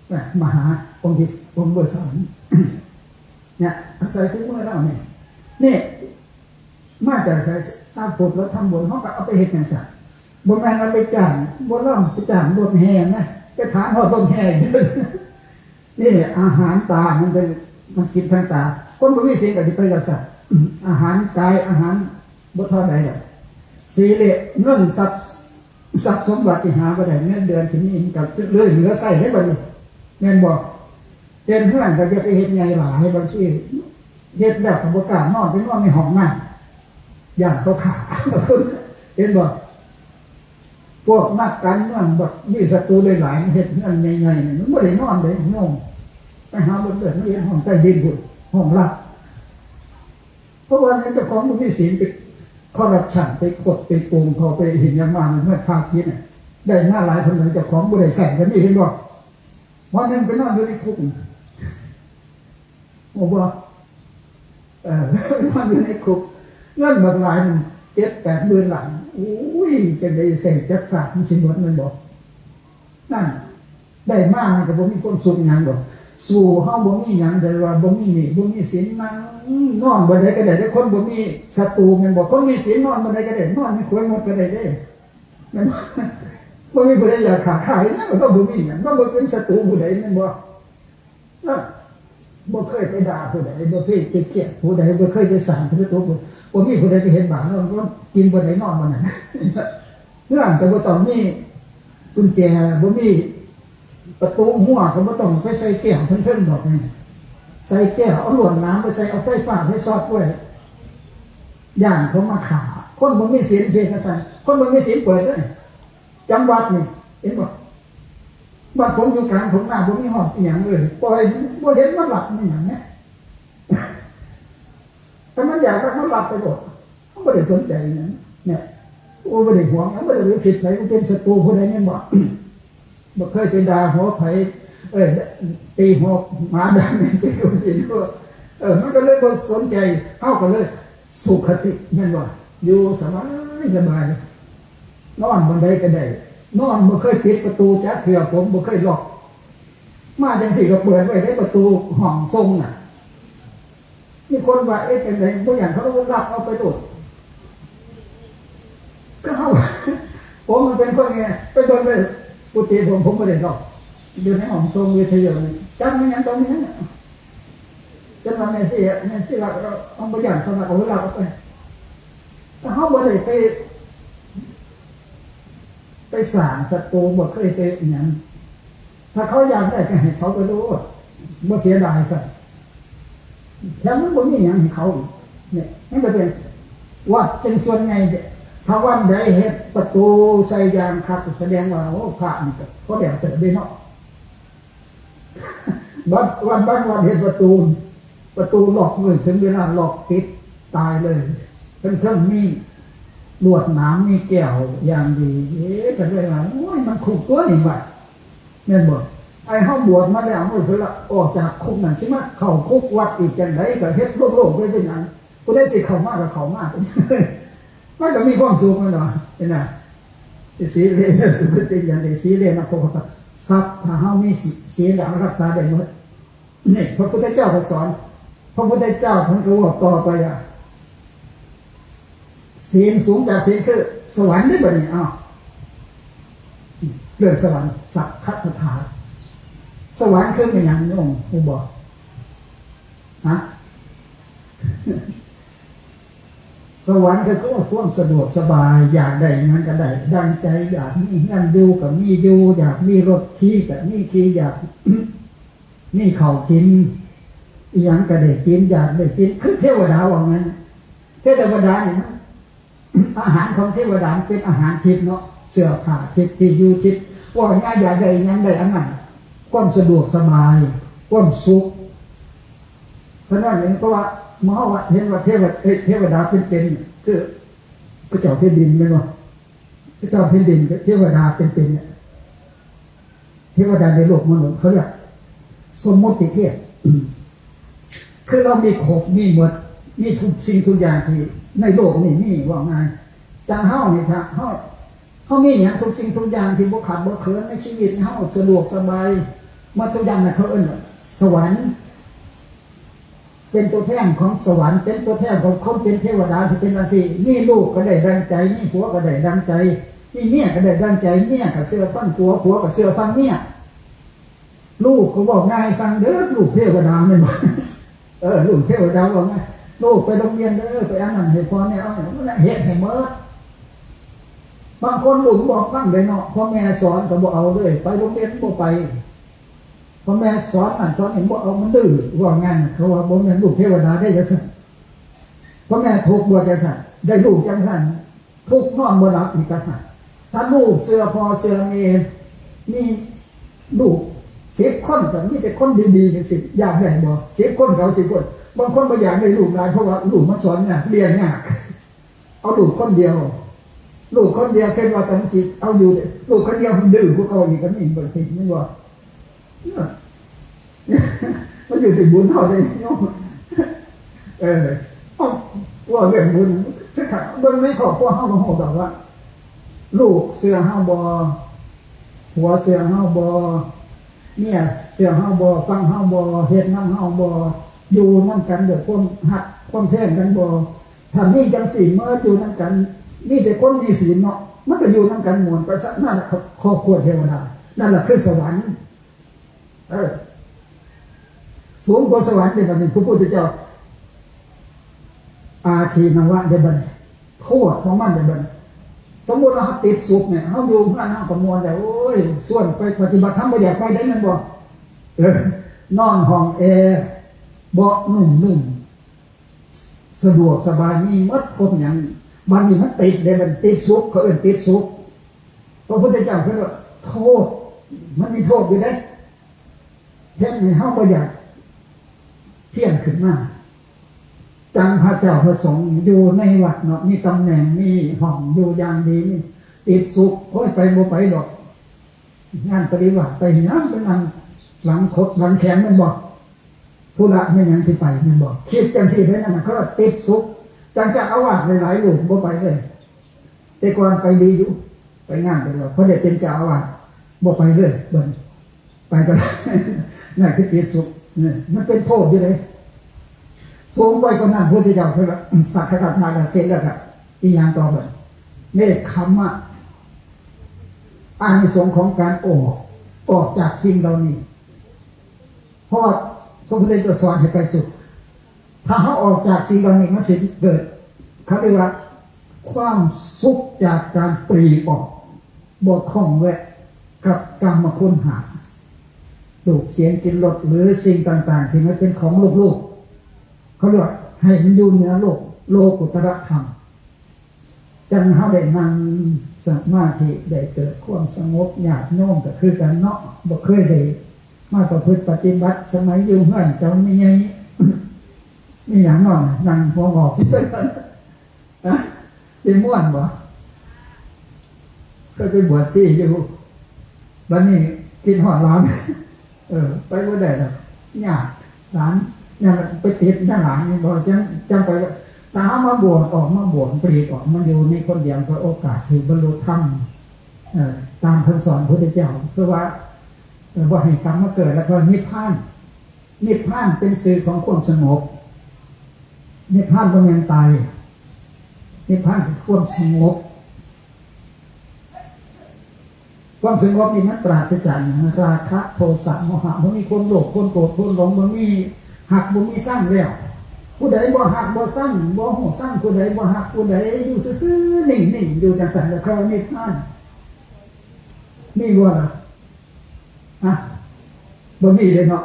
ไป มหาองค์ที่ องค์เบอร์สาม เนี่ย อาศัยฝีมือเราเนี่ย เนี่ย มาจากไส สร้างภพแล้วทำบุญ เฮาก็เอาไปเฮ็ดจั่งซั้น บ่แม่นเอาไปจ้าง บ่ลองไปจ้างรถแห่นะ ไปถามฮอดรถแห่ นี่อาหารตามันเป็น มันกินทางตา คนบ่มีศีลก็สิไปจั่งซั้น อาหารกาย อาหารบ่เท่าใดดอก สิเหลือเงินทรัพย์ ทรัพย์สมบัติที่หาบ่ได้ เงินเดือนที่มีมันก็เลยเหลือใช้ได้บัดนี้ แม่นบ่ เฮ็ดเฮือนก็อย่าไปเฮ็ดใหญ่หลาย บางทีเฮ็ดแล้วก็บ่กล้านอน ไปนอนในห้องน้ำ ย้านเขาฆ่า เห็นบ่ พวกนักการเมืองบัดมีศัตรูหลายๆ มันเฮ็ดเฮือนใหญ่ๆ นี่ มันบ่ได้นอนเด้โยม ไปหาเบิ่งเด้อ มันเฮ็ดห้องใต้ดินพุ้น ห้องลับ เพราะว่าเจ้าของบ่มีศีล ไปคอร์รัปชัน ไปคดไปโกงเขา ไปเฮ็ดหยังมา มันไม่พาศีลน่ะ ได้มาหลายส่ำใด เจ้าของบ่ได้ใช้ก็มี เห็นบ่ วันหนึ่งไปนอนอยู่ในคุก โอ้บ่ เออ นอนอยู่ในคุก เงินบักหลายมัน เจ็ดแปดหมื่นล้าน อุ้ย จั่งใด๋ใช้จักชาติมันสิหมด แม่นบ่ นั่น ได้มามันก็บ่มีความสุขหยังดอก สู้เฮาบ่มีหยัง แต่ว่าบ่มีหนี้ บ่มีสิน นั่งนอนบ่อนใดก็ได้เด้ คนบ่มีศัตรู แม่นบ่ คนมีศีลนอนบ่อนใดก็ได้ นอนอยู่ขวยมดก็ได้เด้ แม่นบ่ บ่มีผู้ใดอยากฆ่า ฆ่าเฮ็ดหยัง ก็บ่มีหยัง มันบ่เป็นศัตรูผู้ใด แม่นบ่ เออ บ่เคยไปด่าผู้ใด บ่เคยไปเกลียดผู้ใด บ่เคยไปสร้างศัตรูผู้ บ่มีผู้ใดไปเฮ็ดบาป นอน กินบ่อนใดนอนบ่อนนั้น เฮือนก็บ่ต้องมีกุญแจ บ่มีประตูรั้ว ก็บ่ต้องไปใส่แก้วเทิงๆ ดอกนี่ ใส่แก้ว เอาลวดหนามไปใส่ เอาไฟฟ้าไปช็อตไว้ ย้านเขามาฆ่า คนบ่มีศีล เฮ็ดจั่งซั้น คนบ่มีศีลเปิดเด้อ จำวัดนี่ เห็นบ่ บ้านผมอยู่กลางทุ่งนา บ่มีฮอดอีหยังเลย ปล่อย บ่เห็นมันลักมันหยังเนี่ย ถ้ามันอยากลักมันลักไปโลด มันบ่ได้สนใจหยัง เนี่ย โอ้ บ่ได้หวงหยัง บ่ได้ไปผิดไผ บ่เป็นศัตรูผู้ใด แม่นบ่ บ่เคยไปด่าหัวไผ เอ้ย ตีหัวหมาด่าแมวจั่งซี้ เออ มันก็เลยบ่สนใจ เฮาก็เลยสุขติ แม่นบ่ อยู่สบายสบาย นอนบ่อนใดก็ได้ นอนบ่เคยปิดประตูจักเทื่อ ผมบ่เคยล็อก มาจั่งซี้ก็เปิดไว้เด้ ประตูห้องส่งน่ะ มีคนว่า เอ๊ะ จั่งใด๋ บ่ย้านเขาลักเอาไปโลด ก็เฮา ผมมันเป็นคนไง ไปเบิ่งเลย กุฏิผม ผมบ่ได้ล็อก อยู่ในห้องส่งวิทยุนี่ จักแม่นหยัง ต้องแม่นหยัง จนว่าแม่ชี แม่ชีลักเอา เอา บ่ย้านเขาลักเอา ลักเอาไป แต่เฮาบ่ได้ไป ไปสร้างศัตรู บ่เคยไปอิหยัง ถ้าเขาอยากได้ก็ให้เขาไปโลด บ่เสียดายซ้ำ แถมมันบ่มีหยังให้เขาอีก เนี่ย มันก็เป็น วัดเป็นส่วนใหญ่เด้ ถ้าวัดใดเฮ็ดประตูใส่ยางคัก แสดงว่า โอ้ พระนี่ก็พอแล้วเติบเด้เนาะ วัด วัดบางวัดเฮ็ดประตู ประตูล็อกเลย ถึงเวลาล็อกปิดตายเลย เทิงๆ มีลวดหนาม มีแก้วอย่างดี เอ๊ะ ก็เลยว่า โอ้ย มันคุกตัวนี่ว่ะ แม่นบ่ ไอ้เฮาบวชมาแล้ว มื้อสุดละออกจากคุกนั่น สิมาเข้าคุกวัดอีกจั่งใด๋ ก็เฮ็ดโลกๆ ไปเป็นหยัง ผู้ใด๋สิเข้ามาก็เข้ามา มันก็มีความสุขแม่นบ่ เห็นบ่ สีเลนะสุขติ อย่างใด๋ สีเลนะโภคทรัพย์ ทรัพย์ ถ้าเฮามีศีล ศีลแล้วรักษาได้หมด นี่พระพุทธเจ้าก็สอน พระพุทธเจ้าเพิ่นก็บอกต่อไปอ่ะ ศีลสูงจากศีลคือสวรรค์นี่บัดนี้ อ้าว เรื่องสวรรค์ สัพพะทา สวรรค์คือแม่นหยังโยม ฮู้บ่ ฮะ สวรรค์ก็คือความสะดวกสบาย อยากได้หยังก็ได้ดังใจ อยากมีเฮือนอยู่ก็มีอยู่ อยากมีรถขี่ก็มีขี่ อยาก มีข้าวกิน อีหยังก็ได้กิน อยากได้กิน คือเทวดาว่างั้น เทวดานี่มัน อาหารของเทวดามันเป็นอาหารทิพย์เนาะ เสื้อผ้าทิพย์ ที่อยู่ทิพย์ ว่าง่าย อยากได้อีหยังได้อันนั้น ความสะดวกสบาย ความสุข ฉะนั้นเอง เพราะว่าเมื่อเฮาว่าเห็นว่าเทวดา เอ้ย เทวดาเป็นๆ เนี่ย คือพระเจ้าแผ่นดินแม่นบ่ พระเจ้าแผ่นดินกับเทวดาเป็นๆ เนี่ย เทวดาในโลกมนุษย์เขาเรียกสมมุติเทพ คือเรามีครบ มีหมด มีทุกสิ่งทุกอย่างที่ในโลกนี้มี ว่าง่าย จั่งเฮานี่ ถ้าเฮา เฮามีหยังทุกสิ่งทุกอย่างที่บ่ขาดบ่เขินในชีวิต เฮาสะดวกสบายหมดทุกอย่างน่ะ เขาเอิ้นว่าสวรรค์ เป็นตัวแทนของสวรรค์ เป็นตัวแทนของคนเป็นเทวดาที่เป็นจังซี่ มีลูกก็ได้ดังใจ มีผัวก็ได้ดังใจ มีเมียก็ได้ดังใจ เมียก็เชื่อฟังผัว ผัวก็เชื่อฟังเมีย ลูกก็บอกง่ายสั่งเด้อ ลูกเทวดาแม่นบ่ เออ ลูกเทวดาบอกง่าย ลูกไปโรงเรียนเด้อ ไปอันนั้นให้พ่อแม่ เอาอันนั้นเฮ็ดให้หมด บางคนลูกบอกฟังเลยเนาะ พ่อแม่สอนก็บ่เอาเลย ไปโรงเรียนบ่ไป พ่อแม่สอนนั่นสอนนี่บ่เอา มันดื้อ ว่างั้น เขาว่าบ่แม่นลูกเทวดาได้จังซั่น พ่อแม่ทุกข์บ่จังซั่น ได้ลูกจังซั่น ทุกข์นอนบ่หลับอีกต่างหาก ถ้าลูกเชื่อพ่อเชื่อแม่ มีลูกสิบคนก็มีแต่คนดีๆจังซี่ อยากได้บ่ สิบคนก็เอาสิบคน บางคนบ่อยากได้ลูกหลาย เพราะว่าลูกมันสอนยาก เลี้ยงยาก เอาลูกคนเดียว ลูกคนเดียวคิดว่าจังซี่ เอาอยู่เด้ ลูกคนเดียวมันดื้อกว่าเก่าอีก ก็มีบางที แม่นบ่ มันอยู่ที่บุญเฮาเด้โยม เออ เอ้า ว่าเรื่องบุญ คือถ้าเบิ่งในครอบครัวเฮาก็ฮู้ดอกว่า ลูกเชื่อเฮาบ่ ผัวเชื่อเฮาบ่ เมียเชื่อเฮาบ่ ฟังเฮาบ่ เฮ็ดนำเฮาบ่ อยู่นำกันด้วยความฮัก ความแพงกันบ่ ถ้ามีจังซี่ เมื่ออยู่นำกัน มีแต่คนมีศีลเนาะ มันก็อยู่นำกันม่วนไปซะ นั่นแหละครอบครัวเทวดา นั่นแหละคือสวรรค์ เออ สูงกว่าสวรรค์เด้บัดนี้ พระพุทธเจ้า อาทินวะเด้บัดนี้ โทษของมันเด้บัดนี้ สมมุติว่าเฮาติดสุขเนี่ย เฮาอยู่เฮือนเฮาก็ม่วนแล้ว โอ้ย ชวนไปปฏิบัติธรรม บ่อยากไปได้แม่นบ่ เออ นอนห้องแอร์ เบาะนุ่มๆ สะดวกสบาย มีหมดครบหยัง บัดนี้มันติดเด้บัดนี้ ติดสุข เขาเอิ้นติดสุข พระพุทธเจ้าเพิ่นว่า โทษ มันมีโทษอยู่เด้ เฮ็ดให้เฮาบ่อยากเพียรขึ้นมา จั่งพระเจ้าพระสงฆ์อยู่ในวัดเนาะ มีตำแหน่ง มีห้องอยู่อย่างดี มีติดสุข โอ้ย ไปบ่ไปดอก งานปริวาสไปหยัง ไปนั่งหลังขดหลังแข็งแม่นบ่ ธุระแม่นหยังสิไปแม่นบ่ คิดจังซี่เด้ นั่นน่ะเขาว่าติดสุข จั่งเจ้าอาวาสหลายๆรูปบ่ไปเลย แต่ก่อนไปดีอยู่ ไปงานไปแล้ว พอได้เป็นเจ้าอาวาส บ่ไปเลย บัดนี้ ไปก็ได้ นั่นคือติดสุข เนี่ย มันเป็นโทษอยู่เด้ สูงไปกว่านั้น พุทธเจ้าเพิ่นว่า สักขะทานะเสร็จแล้วก็ อีหยังต่อบัดนี้ เนกขัมมะ อานิสงส์ของการออก ออกจากสิ่งเหล่านี้ เพราะว่าพระพุทธเจ้าสอนให้ไปสุข ถ้าเฮาออกจากสิ่งเหล่านี้ มันสิเกิด เขาเรียกว่า ความสุขจากการปลีกออก บ่ข้องแวะกับกามคุณห้า รูปเสียงกลิ่นรส หรือสิ่งต่างๆ ที่มันเป็นของโลกๆ เขาเรียกว่าให้มันอยู่เหนือโลก โลกุตตรธรรม จั่งเฮาได้นั่งสมาธิ ได้เกิดความสงบ ญาติโยมก็คือกันเนาะ บ่เคยได้มาประพฤติปฏิบัติ สมัยอยู่เฮือนเจ้าแม่ใหญ่ มีหยังเนาะ นั่งหัวงอก ฮะ เป็นม่วนบ่ เคยไปบวชชีอยู่ บัดนี้คิดฮอดหลาน เออ ไปบ่ได้ดอก ยาก หลาน ยากไปติดนำหลานนี่บ่ จั่ง จั่งไป ถ้าเฮามาบวช ออกมาบวช ปลีกออกมาอยู่นี่คนเดียว ก็โอกาสที่บรรลุธรรม เอ่อ ตามคำสอนพระพุทธเจ้า คือว่า เอ่อ บ่ให้กลับมาเกิด แล้วก็นิพพาน นิพพานเป็นชื่อของความสงบ นิพพานบ่แม่นตาย นิพพานคือความสงบ ความสงบนี่มันปราศจากหยัง ราคะ โทสะ โมหะ บ่มีความโลภ ความโกรธ ความหลง บ่มีฮัก บ่มีชังแล้ว ผู้ใดบ่ฮัก บ่ชัง บ่ฮู้ชังผู้ใด บ่ฮักผู้ใด อยู่ซื่อๆ นิ่งๆ อยู่จั่งซั่น แล้วเขาว่านิพพาน มีบ่ล่ะ ฮะ บ่มีเลยเนาะ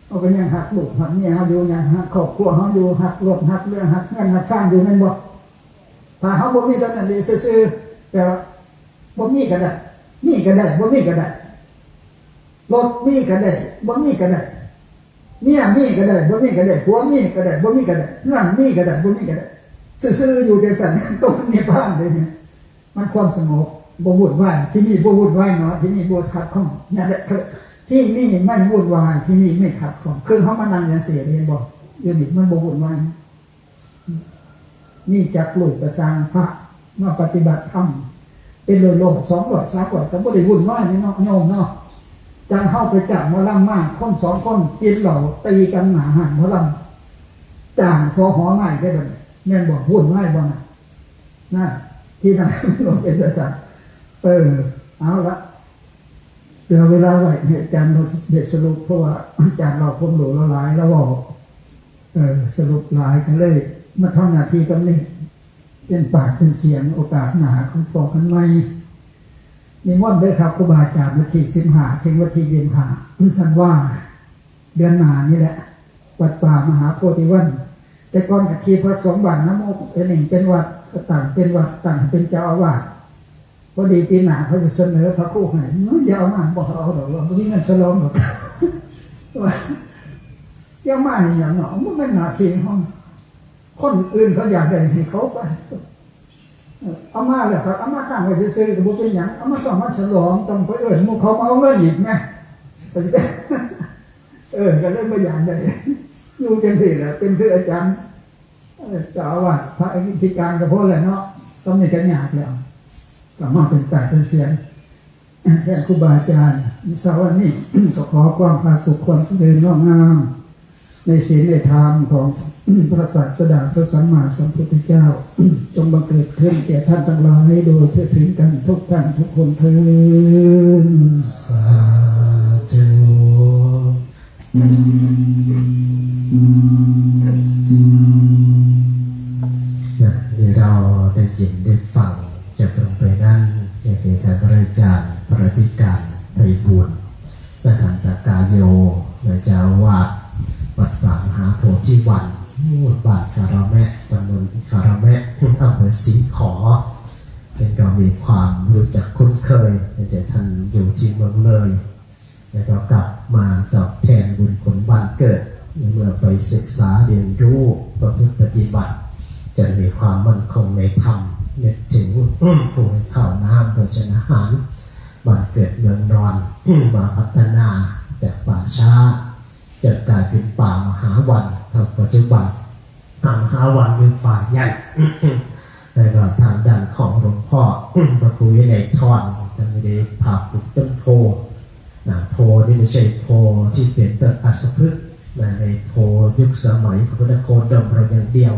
เฮาก็ยังฮักลูกฮักเมียเฮาอยู่ ยังฮักครอบครัวเฮาอยู่ ฮักรถฮักเรือ ฮักเฮือนฮักซานอยู่ แม่นบ่ ถ้าเฮาบ่มีตอนนั้นเด้ซื่อๆ แต่ว่าบ่มีก็ได้ มีก็ได้ บ่มีก็ได้ รถมีก็ได้ บ่มีก็ได้ เมียมีก็ได้ บ่มีก็ได้ ผัวมีก็ได้ บ่มีก็ได้ เฮือนมีก็ได้ บ่มีก็ได้ ซื่อๆ อยู่จั่งซั่น ตรงนิพพานเลยเนี่ย มันความสงบ บ่วุ่นวาย ที่นี่บ่วุ่นวายเนาะ ที่นี่บ่ขัดข้อง นั่นแหละ ที่นี่ไม่วุ่นวาย ที่นี่ไม่ขัดข้อง คือเฮามานั่งจั่งซี้ เห็นบ่ อยู่นี่มันบ่วุ่นวาย นี่จักลูกก็ซ่าง พระมาปฏิบัติธรรม เป็นร้อยๆ สองร้อย สามร้อย ก็บ่ได้วุ่นวายนี่เนาะ โยมเนาะ จั่งเฮาไปจ้างหมอลำมา คนสองคนกินเหล้าตีกันหน้าห้านหมอล จ้าง สห ง่ายได้บ่เนี่ย แม่นบ่ พูดง่ายบ่นะ นะ ที่นั่น มันเป็นจังซั่น เออ เอาละ เหลือเวลาไว้ให้อาจารย์ได้สรุป เพราะว่าอาจารย์เว้าความรู้หลาย แล้วเว้า เออ สรุปหลาย ก็เลยมาทำหน้าที่ตรงนี้ เป็นปากเป็นเสียง โอกาสหน้าก็พ้อกันใหม่ นิมนต์เด้อครับ ครูบาอาจารย์ วันที่สิบห้า ถึงวันที่ยี่สิบห้า ธันวา เดือนหน้านี่แหละ วัดป่ามหาโพธิวัน แต่ก่อนก็ที่พักสงฆ์บ้านน้ำมูก อันนี้เป็นวัด ก็ตั้งเป็นวัด ตั้งเป็นเจ้าอาวาส พอดีปีหน้าเขาจะเสนอพระครูให้ มันอย่าเอามา บ่เอาดอก เราบ่มีเงินฉลองดอก ว่า อย่ามาให้หยังเนาะ มันเป็นหน้าที่ของ คนอื่นเขาอยากได้ให้เขาไป เออ เอามาแล้วก็เอามาตั้งไว้ซื่อๆ ก็บ่เป็นหยัง เอามาต้องมาฉลอง ต้องไปเอิ้นหมู่เขามาเอาเงินอีกแหม เออ ก็เลยบ่อยากได้ อยู่จังซี่แหละ เป็นคืออาจารย์ เออ เจ้าอาวาส พระอธิการก็พอแล้วเนาะ ส่ำนี้ก็ยากแล้ว ก็มาเป็นปากเป็นเสียง แทนครูบาอาจารย์ เช้าวันนี้ ก็ขอความผาสุก ความเจริญงอกงาม ในศีลในธรรมของพระศาสดาพระสัมมาสัมพุทธเจ้า จงบังเกิดขึ้นแก่ท่านทั้งหลายโดยทั่วถึงกันทุกท่านทุกคนเทอญ สาธุ นะ ที่เราได้ยินได้ฟังจบลงไปนั้น ก็คือท่านพระอาจารย์ พระอธิการไพบูลย์ และท่านตะกาโย และเจ้าอาวาสวัดป่ามหาโพธิวัน บ้านคาราแมะ ตำบลคาราแมะ อำเภอศรีขอ เป็นก็มีความรู้จักคุ้นเคย แต่ท่านอยู่ที่เมืองเลย แล้วก็กลับมาตอบแทนบุญคุณบ้านเกิด เมื่อไปศึกษาเรียนรู้ประพฤติปฏิบัติ จะมีความมั่นคงในธรรม นึกถึงผู้ให้ข้าวน้ำโภชนาหาร บ้านเกิดเมืองนอน มาพัฒนาจากป่าช้า จนกลายเป็นป่ามหาวัน เท่าปัจจุบัน ป่ามหาวันคือป่าใหญ่ แล้วก็ทางด้านของหลวงพ่อ พระครูวินัยทร ท่านได้พาปลูกต้นโพ นะ โพนี่ไม่ใช่โพที่เป็นต้นอัสสพฤกษ์นะ ในโพยุคสมัยของพระนครดมเราอย่างเดียว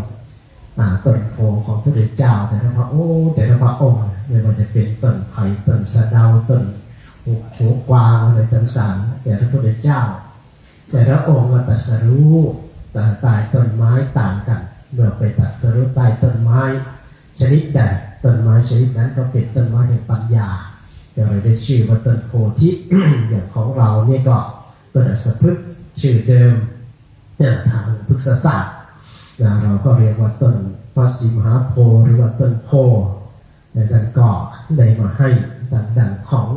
อ่า ต้นโพของพระพุทธเจ้า แต่ละพระองค์ แต่ละพระองค์ ไม่ว่าจะเป็นต้นไผ่ ต้นสะเดา ต้นหู หูกวาง อะไรต่างๆ แต่ละพระพุทธเจ้า แต่ละองค์ก็ตรัสรู้ใต้ต้นไม้ต่างกัน เมื่อไปตรัสรู้ใต้ต้นไม้ชนิดใด ต้นไม้ชนิดนั้นก็เป็นต้นไม้แห่งปัญญา ก็เลยได้ชื่อว่าต้นโพธิ อย่างของเราเนี่ยก็ต้นอัสสพฤกษ์ชื่อเดิม เนี่ย ทางพฤกษศาสตร์นะ เราก็เรียกว่าต้นพระศรีมหาโพธิ์ หรือว่าต้นโพธิ์ และท่านก็ได้มาให้ทางด้านของ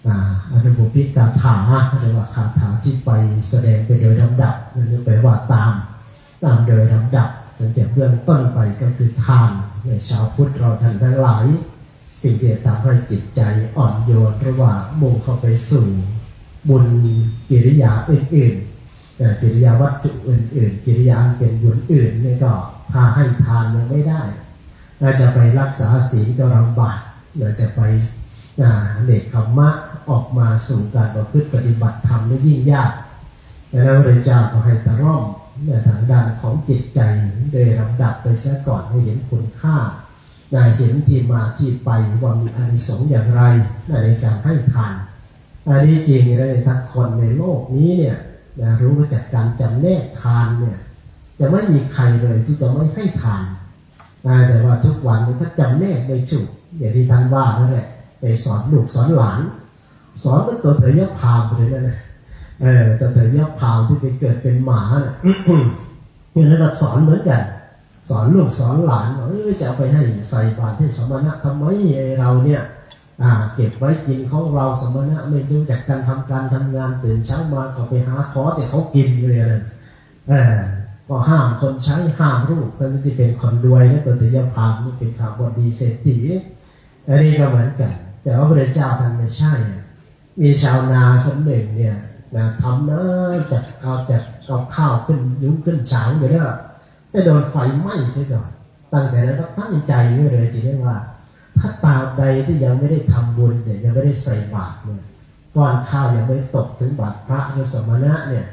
อ่า อนุโมทิกาถา หรือว่าคาถาที่ไปแสดงไปโดยลำดับ หรือไปว่าตาม ตามโดยลำดับ ตั้งแต่เบื้องต้นไปก็คือทาน ในชาวพุทธเราท่านทั้งหลาย สิ่งที่จะทำให้จิตใจอ่อนโยน หรือว่ามุ่งเข้าไปสู่บุญกิริยาอื่นๆ แต่กิริยาวัตถุอื่นๆ กิริยาอันเป็นบุญอื่นนี่ก็ ถ้าให้ทานยังไม่ได้ เราจะไปรักษาศีลก็ลำบาก เราจะไป อ่า เนกขัมมะ ออกมาสู่การประพฤติปฏิบัติธรรมนี่ยิ่งยาก ดังนั้นพระพุทธเจ้าก็ให้ตะร่อมในทางด้านของจิตใจ โดยลำดับไปซะก่อน ให้เห็นคุณค่า ได้เห็นที่มาที่ไปว่ามีอานิสงส์อย่างไร ในการให้ทาน อันนี้จริงๆ แล้วเนี่ย ถ้าคนในโลกนี้เนี่ยนะ รู้จักการจำแนกทานเนี่ย จะไม่มีใครเลยที่จะไม่ให้ทานนะ แต่ว่าทุกวันนี้ถ้าจำแนกไม่ถูก อย่างที่ท่านว่านั่นแหละ ไปสอนลูกสอนหลาน สอนมันตัวเถยพราหมณ์ไปเลยนั่นแหละ เออ ตัวเถยพราหมณ์ที่ไปเกิดเป็นหมาน่ะ นี่แล้วก็สอนเหมือนกัน สอนลูกสอนหลานว่า เอ้ย จะเอาไปให้ใส่บาตรให้สมณะทำไม ไอ้เราเนี่ย อ่า เก็บไว้กินของเรา สมณะไม่รู้จักการทำการทำงาน ตื่นเช้ามาก็ไปหาขอแต่เขากินเลยนะ เออ ก็ห้ามคนใช้ ห้ามลูก ทั้งที่เป็นคนรวยนะ ตัวเถยพราหมณ์นี่เป็นข่าวบดีเศรษฐี อันนี้ก็เหมือนกัน แต่ว่าพระพุทธเจ้าท่านไม่ใช่อะ มีชาวนาคนหนึ่งเนี่ยนะ ทำนาจากข้าว จากเอาข้าวขึ้นยุ้งขึ้นฉางอยู่เนี่ย แต่โดนไฟไหม้เสียก่อน ตั้งแต่นั้นก็ตั้งใจไว้เลยทีนี้ว่า ถ้าตราบใดที่ยังไม่ได้ทำบุญเนี่ย ยังไม่ได้ใส่บาตรเนี่ย ก้อนข้าวยังไม่ตกถึงบาตรพระหรือสมณะเนี่ย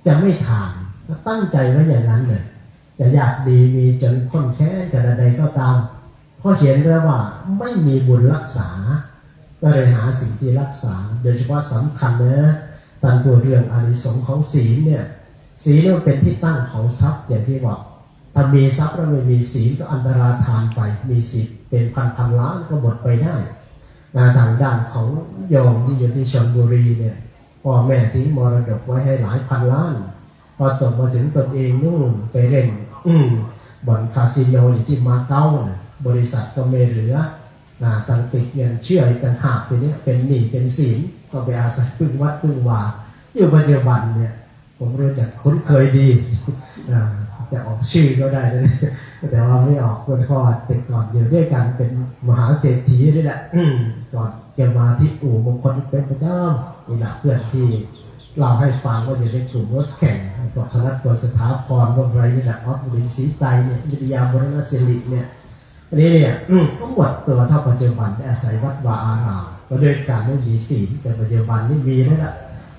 จะไม่ทาน ก็ตั้งใจไว้อย่างนั้นเลย จะยากดีมีจนข้นแค้นขนาดใดก็ตาม เพราะเห็นแล้วว่าไม่มีบุญรักษา ก็เลยหาสิ่งที่รักษา โดยเฉพาะสำคัญนะ ท่านพูดเรื่องอานิสงส์ของศีลเนี่ย ศีลมันเป็นที่ตั้งของทรัพย์อย่างที่บอก ถ้ามีทรัพย์แล้วไม่มีศีลก็อันตรธานไป มีสิบเป็นพันพันล้านก็หมดไปได้นะ ทางด้านของโยมที่อยู่ที่ชลบุรีเนี่ย พ่อแม่ทิ้งมรดกไว้ให้หลายพันล้าน พอตกมาถึงตนเองนู่นไปเล่น อืม บ่อนคาสิโนอยู่ที่มาเก๊านะ บริษัทก็ไม่เหลือ อ่า ตั้งติดเงินเชื่ออีกต่างหาก ทีเนี้ยเป็นหนี้เป็นสิน ก็ไปอาศัยพึ่งวัดพึ่งวา อยู่ปัจจุบันเนี่ย ผมรู้จักคุ้นเคยดี อ่า จะออกชื่อก็ได้นะ แต่ว่าไม่ออก เพราะว่าแต่ก่อนอยู่ด้วยกันเป็นมหาเศรษฐีนี่แหละ อืม ก่อนแกมาที่อู่มงคลเป็นประจำ นี่แหละเพื่อนที่เล่าให้ฟังว่าอยู่ในกลุ่มรถแข่ง พวกธนัดพลสถาพร พวกอะไรนี่แหละ ออฟ บุรินทร์ศรีไตรเนี่ย วิทยา บุรณสิริเนี่ย อันนี้เนี่ย อืม ก็หมดตัวเท่าปัจจุบัน ได้อาศัยวัดวาอาราม ก็ด้วยการไม่มีศีล แต่ปัจจุบันนี่มีแล้วล่ะ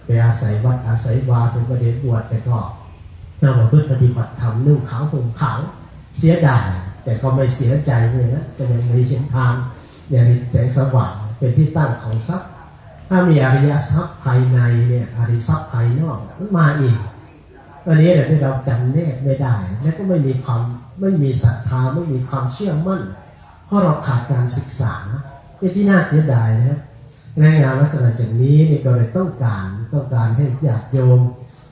ไปอาศัยวัดอาศัยวา ถึงไม่ได้บวช แต่ก็ เราประพฤติปฏิบัติธรรม นุ่งขาวห่มขาว เสียดาย แต่ก็ไม่เสียใจเลยนะ ก็ยังมีเห็นทางอย่างเห็นแสงสว่าง เป็นที่ตั้งของทรัพย์ ถ้ามีอริยทรัพย์ภายในเนี่ย อริยทรัพย์ภายนอกมันมาเอง อันนี้แหละที่เราจำแนกไม่ได้ และก็ไม่มีความ ไม่มีศรัทธา ไม่มีความเชื่อมั่น เพราะเราขาดการศึกษา เป็นที่น่าเสียดายนะ ในงานลักษณะอย่างนี้นี่ก็เลยต้องการ ต้องการให้ญาติโยม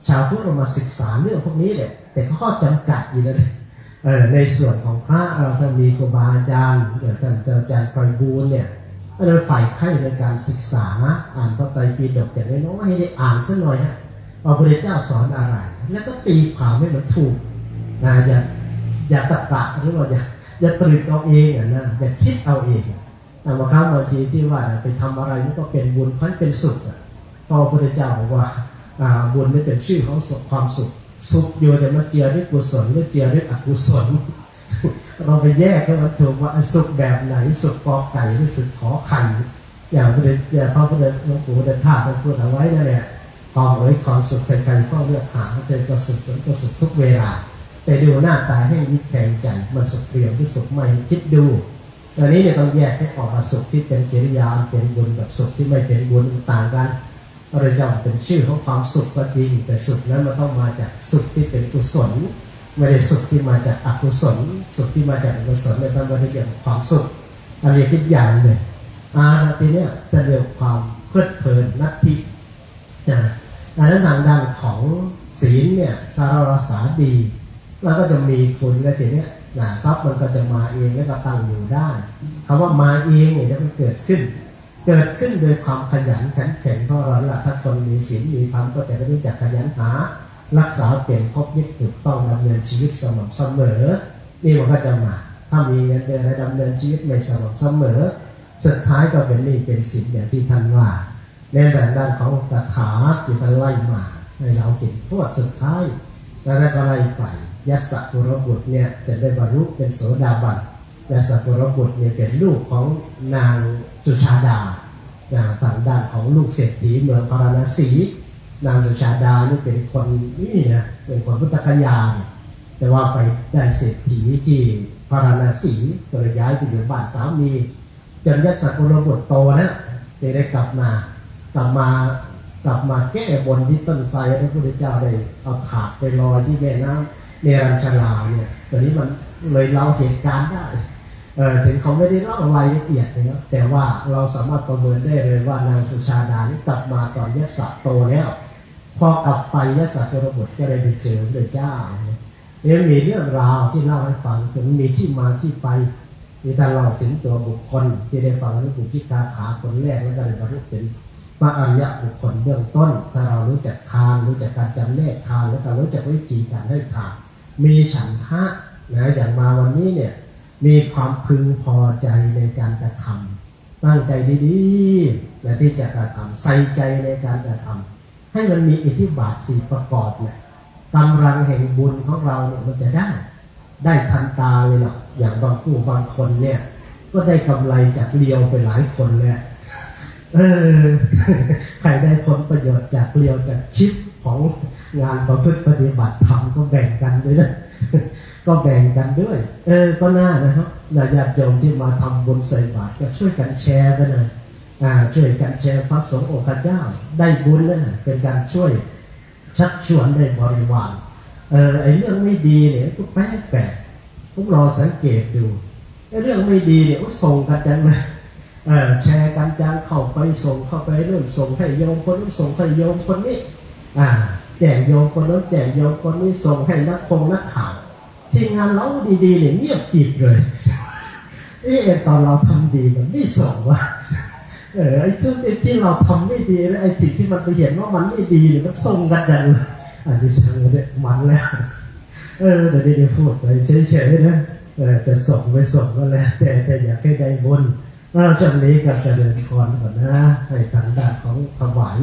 ชาวพุทธเรามาศึกษาเรื่องพวกนี้แหละ แต่ข้อจำกัดอยู่นะ เอ่อ ในส่วนของพระเรา ถ้ามีครูบาอาจารย์ อย่างท่านอาจารย์ไพบูลย์เนี่ย อันนั้นฝ่ายใคร่ในการศึกษา อ่านพระไตรปิฎกอย่างน้อยๆ ให้ได้อ่านสักหน่อยฮะ ว่าพระพุทธเจ้าสอนอะไร แล้วก็ตีความให้มันถูกนะ อย่า อย่าตะกะ หรือว่าอย่า อย่าตรึกเอาเองอะนะ อย่าคิดเอาเองอะ แต่บางครั้งบางทีที่ว่าไปทำอะไรมันก็เป็นบุญ ค่อยเป็นสุขอะ เพราะพระพุทธเจ้าบอกว่า อ่า บุญนี่เป็นชื่อของสุข ความสุข สุขอยู่ แต่มันเจือด้วยกุศลหรือเจือด้วยอกุศล เราไปแยกให้มันถูกว่าสุขแบบไหน สุขกอไก่หรือสุขขอไข่ อย่างพระพุทธ อย่างพระพุทธ หลวงปู่พุทธทาสท่านพูดเอาไว้นั่นแหละ ของเอ๋ยของสุขใครๆก็เลือกหา เธอก็สุข ฉันก็สุขทุกเวลา แต่ดูหน้าตาแห้งวิแข็งใจ มันสุขเปรียวหรือสุขไหม้ คิดดู อันนี้เนี่ยต้องแยกให้ออกว่าสุขที่เป็นกิริยาอันเป็นบุญกับสุขที่ไม่เป็นบุญต่างกัน พระพุทธเจ้าเป็นชื่อของความสุขก็จริง แต่สุขนั้นมันต้องมาจากสุขที่เป็นกุศล ไม่ได้สุขที่มาจากอกุศล สุขที่มาจากอกุศลเนี่ยท่านไม่ได้เรียกว่าความสุข อันนี้คิดอย่างหนึ่ง อ่า ทีเนี้ยจะเรียกความเพลิดเพลินนัตถิ นะ อันนั้นทางด้านของศีลเนี่ย ถ้าเรารักษาดี เราก็จะมีคุณ และทีเนี้ยนะ ทรัพย์มันก็จะมาเอง แล้วก็ตั้งอยู่ได้ คำว่ามาเองเนี่ยมันเกิดขึ้น เกิดขึ้นโดยความขยันขันแข็ง เพราะเราละ ถ้าคนมีศีลมีธรรมก็จะรู้จักขยันหา รักษาเปลี่ยนคบยึดถูกต้อง ดำเนินชีวิตสม่ำเสมอ นี่มันก็จะมา ถ้ามีเงินเดือนและดำเนินชีวิตไม่สม่ำเสมอ สุดท้ายก็เป็นหนี้เป็นสินอย่างที่ท่านว่า ในทางด้านของตถาที่ท่านไล่มา ให้เราเห็นโทษสุดท้าย แล้วก็ไล่ไป ยัสสะกุลบุตรเนี่ยจะได้บรรลุเป็นโสดาบัน ยัสสะกุลบุตรเนี่ยเป็นลูกของนางสุชาดา นะ ทางด้านของลูกเศรษฐีเมืองพาราณสี นางสุชาดานี่เป็นคนนี่นะ เป็นคนพุทธคยาเนี่ย แต่ว่าไปได้เศรษฐีที่พาราณสี ก็เลยย้ายไปอยู่บ้านสามี จนยัสสะกุลบุตรโตนะ จึงได้กลับมา กลับมา กลับมาแก้บนที่ต้นไทร พระพุทธเจ้าได้เอาถาดไปลอยที่แม่น้ำเนรัญชราเนี่ย ตัวนี้มันเลยเล่าเหตุการณ์ได้ เอ่อ ถึงเขาไม่ได้เล่ารายละเอียดนะครับ แต่ว่าเราสามารถประเมินได้เลยว่านางสุชาดานี่กลับมาตอนยัสสะโตแล้ว พอกลับไปยัสสะกุลบุตรก็ได้ไปเจอพระพุทธเจ้า เนี่ยมีเรื่องราวที่เล่าให้ฟัง ถึงมีที่มาที่ไป ที่ท่านเล่าถึงตัวบุคคลที่ได้ฟังอนุปุพพิกาถาคนแรก แล้วก็ได้บรรลุเป็นพระอริยบุคคลเบื้องต้น ถ้าเรารู้จักทาน รู้จักการจำแนกทาน แล้วก็รู้จักวิธีการให้ทาน มีฉันทะนะ อย่างมาวันนี้เนี่ย มีความพึงพอใจในการกระทำ ตั้งใจดีๆนะ ที่จะกระทำ ใส่ใจในการกระทำ ให้มันมีอิทธิบาทสี่ประกอบเนี่ย กำลังแห่งบุญของเราเนี่ยมันจะได้ ได้ทันตาเลยเนาะ อย่างบางผู้บางคนเนี่ย ก็ได้กำไรจากเรียวไปหลายคนแล้ว เออ ใครได้ผลประโยชน์จากเรียวจากคลิปของงานประพฤติปฏิบัติธรรมก็แบ่งกันด้วยนะ ก็แบ่งกันด้วย เออ ก็น่านะครับนะ ญาติโยมที่มาทำบุญใส่บาตรก็ช่วยกันแชร์ไปหน่อย อ่า ช่วยกันแชร์ พระสงฆ์องค์เจ้าได้บุญนะ เป็นการช่วยชักชวนได้บริวาร เออ ไอ้เรื่องไม่ดีเนี่ยก็แปลกๆ ผมรอสังเกตดู ไอ้เรื่องไม่ดีเนี่ยก็ส่งกันจังเลย เออ แชร์กันจัง เข้าไปส่ง เข้าไปนู่นส่งให้โยมคนนู้นส่งให้โยมคนนี้ อ่า แจ้งโยมคนนู้นแจ้งโยมคนนี้ส่งให้นักคงนักข่าว ทีมงานเราดีๆเนี่ยเงียบกริบเลย เอ๊ะ ตอนเราทำดีมันไม่ส่งวะ เออ ไอ้ช่วงที่เราทำไม่ดีแล้วไอ้สิ่งที่มันไปเห็นว่ามันไม่ดีเนี่ยมันส่งกันจังเลย อันนี้ช่างมันเนี่ยมันแล้ว เออ เดี๋ยวนี้พูดไปเฉยๆนะ เออ จะส่งไม่ส่งก็แล้วแต่ แต่อยากให้ได้บุญ เออ ช่วงนี้ก็เจริญพรก่อนนะ ให้ทางด้านของถวาย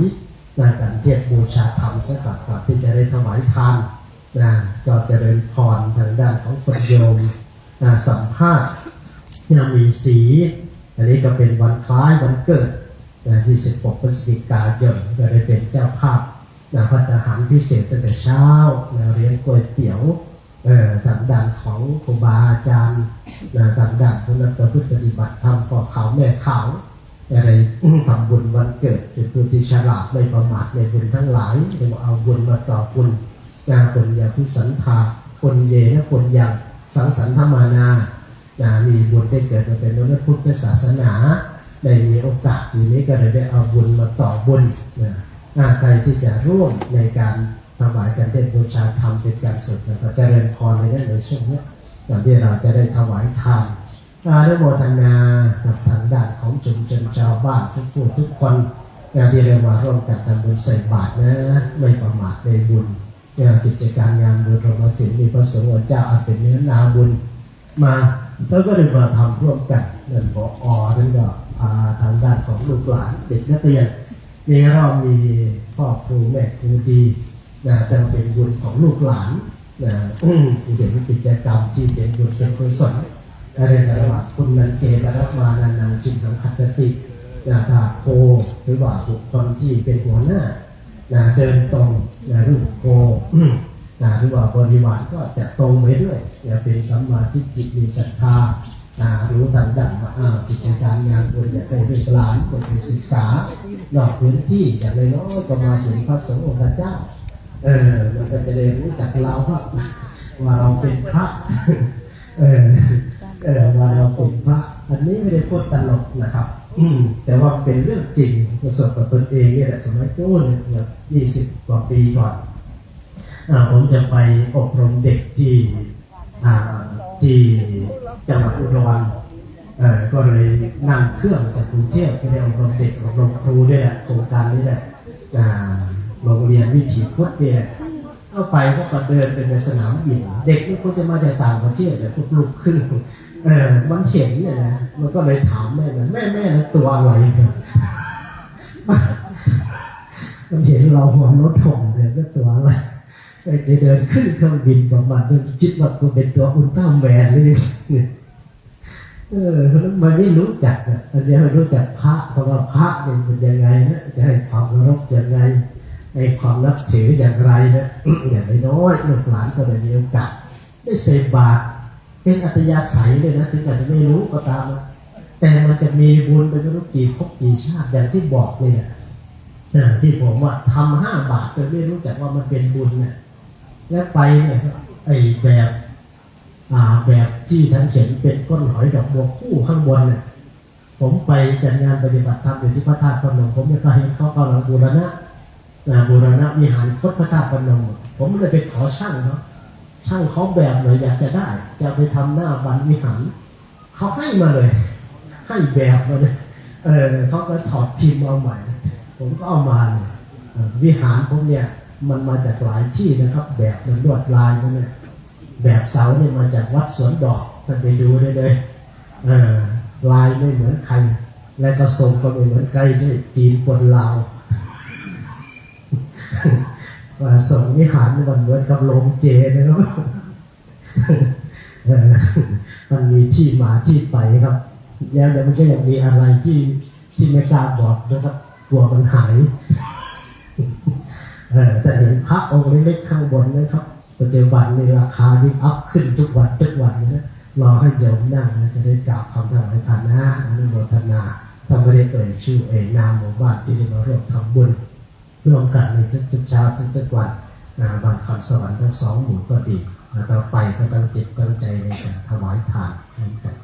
นะ การเทศน์บูชาธรรมสักก่อน ก่อนที่จะได้ถวายทาน นะ ก็เจริญพรทางด้านของคุณโยม นะ สัมภาษณ์ นะ มีศรี อันนี้ก็เป็นวันคล้ายวันเกิด นะ ยี่สิบหก พฤศจิกายน ก็ได้เป็นเจ้าภาพ นะ ภัตตาหารพิเศษตั้งแต่เช้า นะ เลี้ยงก๋วยเตี๋ยว เอ่อ ทางด้านของครูบาอาจารย์ นะ ทางด้านผู้นักประพฤติปฏิบัติธรรม พ่อขาวแม่ขาว อะไร ทำบุญวันเกิด เป็นผู้ที่ฉลาดไม่ประมาทในบุญทั้งหลาย เรียกว่าเอาบุญมาต่อบุญ นะ ปุญญาภิสันทา ปุญเยนะปุญญัง สังสันทมานา นะ มีบุญได้เกิดมาเป็นมนุษย์พุทธศาสนา ได้มีโอกาสทีนี้ก็เลยได้เอาบุญมาต่อบุญ นะ อ่า ใครที่จะร่วมในการถวายการเทศน์บูชาธรรม เป็นการสวดมนต์ก็เจริญพรเลยนะ ในช่วงเนี้ย ก่อนที่เราจะได้ถวายทาน อานุโมทนากับทางด้านของชุมชนชาวบ้านทุกผู้ทุกคน นะ ที่ได้มาร่วมกันทำบุญใส่บาตรนะ ไม่ประมาทในบุญ นะ กิจการงานบุญเรามาถึงมีพระสงฆ์องค์เจ้าอันเป็นเนื้อนาบุญมา แล้วก็ได้มาทำร่วมกัน นั่น ผอ ท่านก็พาทางด้านของลูกหลานเด็กนักเรียน นี่เรามีพ่อครูแม่ครูดี นะ แต่เป็นบุญของลูกหลาน นะ ที่เห็นกิจกรรมที่เป็นบุญเป็นกุศล อะไรนะว่าคุณนันเจตระมานานังชินทังคัตติ นะ ถ้าโค หรือว่าบุคคลที่เป็นหัวหน้า นะ เดินตรง นะ รูปโค นะ หรือว่าบริวารก็จะตรงไปด้วย นะ เป็นสัมมาทิฏฐิ มีศรัทธา นะ รู้ทางด้าน อ่า กิจการงานบุญ อยากให้ลูกหลานคนไปศึกษา นอกพื้นที่ อย่างน้อยๆก็มาเห็นพระสงฆ์องค์เจ้า เออ มันก็จะได้รู้จักเราว่า ว่าเราเป็นพระ เออ เออ ว่าเราเป็นพระ อันนี้ไม่ได้พูดตลกนะครับ อืม แต่ว่าเป็นเรื่องจริง ประสบกับตนเองเนี่ยแหละ สมัยโน้นเนี่ย ยี่สิบกว่าปีก่อน อ่า ผมจะไปอบรมเด็กที่ อ่า ที่จังหวัดอุดร เอ่อ ก็เลยนั่งเครื่องจากกรุงเทพฯ ไปอบรมเด็ก อบรมครูด้วยแหละ โครงการนี้แหละ อ่า โรงเรียนวิถีพุทธนี่แหละ เข้าไปก็เดินเป็นในสนามบิน เด็กมันคงจะมาจากต่างประเทศแหละ พวกลูกครึ่ง เออ มันเห็นเนี่ยนะ มันก็เลยถามแม่มัน "แม่ แม่ นั่นตัวอะไร?" มันเห็นเราหัวนกหงส์เนี่ย "ก็ตัวอะไร?" ไอ้เดินขึ้นเครื่องบินประมาณนั้น คิดว่ากูเป็นตัวอุลตร้าแมนเลยเนี่ย เออ มันไม่รู้จักอ่ะ อันนี้ไม่รู้จักพระ เพราะว่าพระเนี่ยมันยังไงนะ จะให้ความเคารพยังไง ให้ความนับถืออย่างไรนะ อย่างน้อยๆลูกหลานก็ได้มีโอกาสได้ใส่บาตร เป็นอัธยาศัยเลยนะ ถึงอาจจะไม่รู้ก็ตามนะ แต่มันจะมีบุญไปไม่รู้กี่ภพกี่ชาติ อย่างที่บอกนี่แหละ อ่า ที่ผมว่าทำห้าบาทโดยไม่รู้จักว่ามันเป็นบุญเนี่ย แล้วไปเนี่ย ไอ้แบบ อ่า แบบที่ท่านเห็นเป็นก้อนหอยดอกบัวคู่ข้างบนเนี่ย ผมไปจัดงานปฏิบัติธรรมอยู่ที่พระธาตุพนม ผมเนี่ยก็เห็นเขากำลังบูรณะ อ่า บูรณะวิหารคดพระธาตุพนม ผมเลยไปขอช่างเขา ช่างเขาแบบไหนอยากจะได้ จะเอาไปทำหน้าบันวิหาร เขาให้มาเลย ให้แบบมาเลย เออ เขาก็ถอดพิมพ์เอาใหม่ ผมก็เอามาเลย เออ วิหารผมเนี่ย มันมาจากหลายที่นะครับ แบบมันลวดลายมันเนี่ย แบบเสาเนี่ยมาจากวัดสวนดอก ท่านไปดูได้เลย เออ ลายไม่เหมือนใคร และก็ทรงก็ไม่เหมือนใครด้วย จีนปนลาว ว่าทรงวิหารมันเหมือนกับโรงเจนะครับ เออ มันมีที่มาที่ไปครับ แล้วเดี๋ยวมันก็ยังมีอะไรที่ ที่ไม่กล้าบอกนะครับ กลัวมันหาย เออ แต่เห็นพระองค์เล็กๆข้างบนนะครับ ปัจจุบันนี้ราคานี่อัพขึ้นทุกวันทุกวันเลยนะ รอให้โยมนั่งนะ จะได้กล่าวคำถวายทานนะ อนุโมทนา ถ้าไม่ได้เอ่ยชื่อเอ่ยนามหมู่บ้านที่ได้มาร่วมทำบุญร่วมกันในทุกๆเช้าทุกๆวันนะ บ้านคอนสวรรค์ทั้งสองหมู่ก็ดี แล้วก็ไปก็ตั้งจิตตั้งใจในการถวายทานร่วมกัน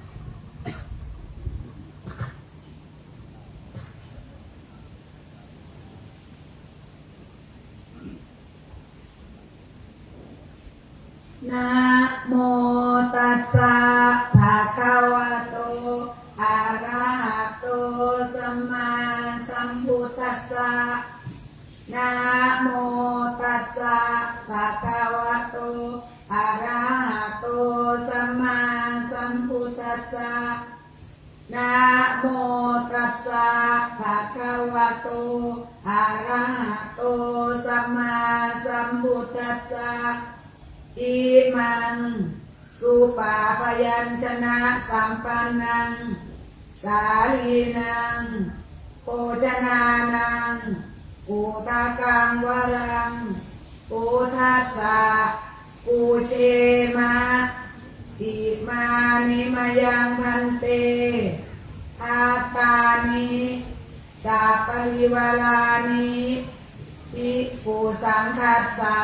นะโมตัสสะภะคะวะโต อะระหะโต สัมมาสัมพุทธัสสะ นะโมตัสสะภะคะวะโต อะระหะโต สัมมาสัมพุทธัสสะ นะโมตัสสะภะคะวะโต อะระหะโต สัมมาสัมพุทธัสสะ อิมัง สุปาพยัญชนะสัมปันนัง สาลีนัง โภชนานัง อุทากังวรัง พุทธัสสะ ปูเชมะ อิมานิมะยังพันเต ภัตตานิ สัปปะริวารานิ ภิกขุสังฆัสสะ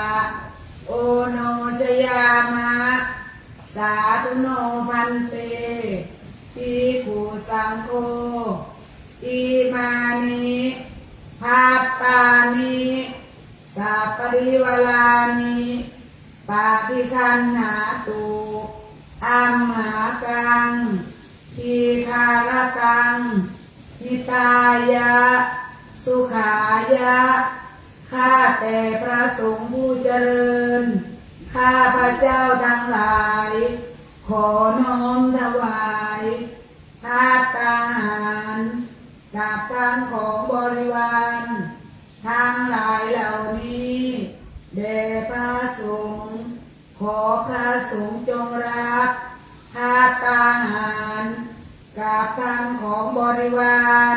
โอโนชยามะ สาธุโนพันเต ภิกขุสังโฆ อิมานิ ภัตตานิ สัปปะริวารานิ ปาฏิคันหาตุ อัมหากัง ทีคารตัง หิตายะ สุขายะ ข้าแต่พระสงฆ์ผู้เจริญ ข้าพระเจ้าทั้งหลาย ขอน้อมถวาย ภัตตาหาร กับทั้งของบริวาร ทั้งหลายเหล่านี้ แด่พระสงฆ์ ขอพระสงฆ์จงรับ ภัตตาหาร กับทั้งของบริวาร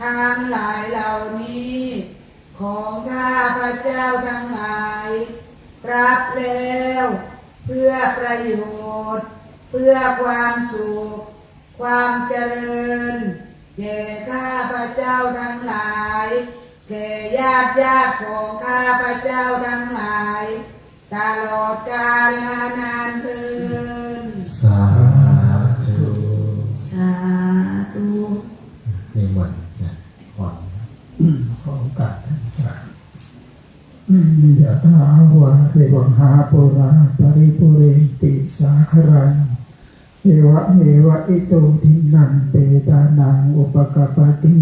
ทั้งหลายเหล่านี้ ของข้าพระเจ้าทั้งหลาย รับแล้ว เพื่อประโยชน์ เพื่อความสุข ความเจริญ แก่ข้าพระเจ้าทั้งหลาย แก่ญาติญาติของข้าพระเจ้าทั้งหลาย ตลอดกาลนานเทอญ สาธุ สาธุ นิมนต์จ้ะ ขอ ขอโอกาสท่านอาจารย์ ยะถา วาริวะหาปูรา ปริปูเรนติ สาคารัง เอวะเมวะอิโต ทินนัง เปตานัง อุปกปปติ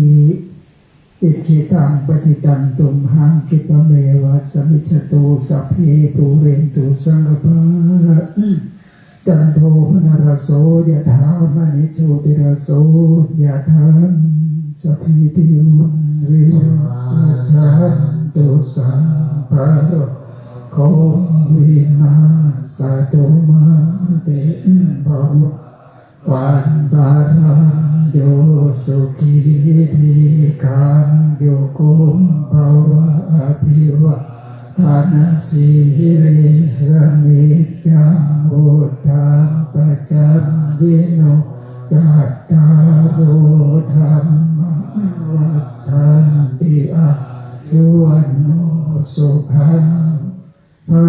อิจิตัง ปฏิตัง ตุมหัง คิปะเมวะ สะมิชฌตุ สัพเพ ปูเรนตุ สังกปา จันโท ปนรโส ยะถา มะณิโชติรโส ยะถา สัพพีติโย วิวัชชันตุ สัพพะโรโค วินัสสะตุ มาเต ภะวัต วันตะราโย สุขี ทีฆายุโก ภะวะ อภิวาทะนะสีลิสสะ นิจจัง วุฑฒัปปะจายิโน จัตตาโร ธัมมา วัฑฒันติ อายุ วัณโณ สุขัง พะ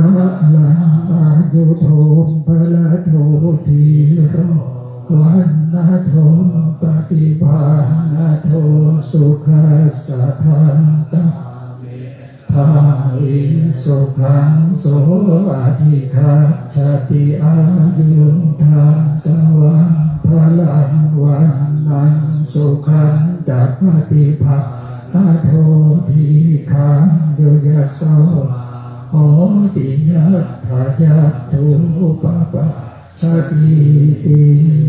ลัง อายุโท พะละโท ธีโร วัณณะโท ปะฏิภาณะโท สุขัสสะ ทันตะ เม ภาวิ สุขัง โส อะธิคัจฉติ อายุง ทัสสะวัง พะลัง วัณณัง สุขันตะ ปะฏิภาณะโท ทีฆายุ ยะสะวา โหติ ยัตถะ ยัตถูปะปัชชะตีติ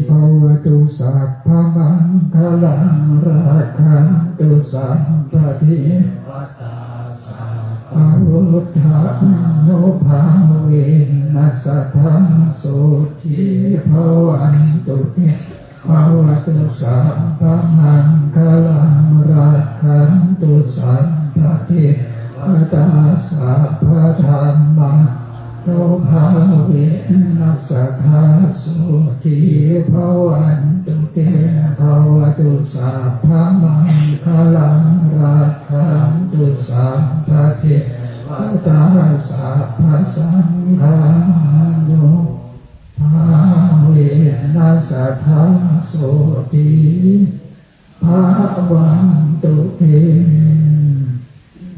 ภะวะตุ สัพพะมังคะลัง รักขันตุ สัพพะเทวะตา สัพพะพุทธานุภาเวนะ สะทา โสตถี ภะวันตุ เต ภะวะตุ สัพพะมังคะลัง รักขันตุ สัพพะเทวะตา สัพพะธัมมา นุภาเวนะสะทาโสทีพระวันตุเต ภะวะตุสัพพะมังคะลัง รักขันตุสัพพะเทวะตา สัพพะสังฆานุภาเวนะสะทาโสทีพระวันตุเต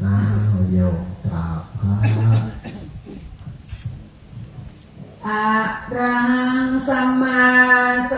อ้าวโยมกราบพระ อะระหังสัมมาสั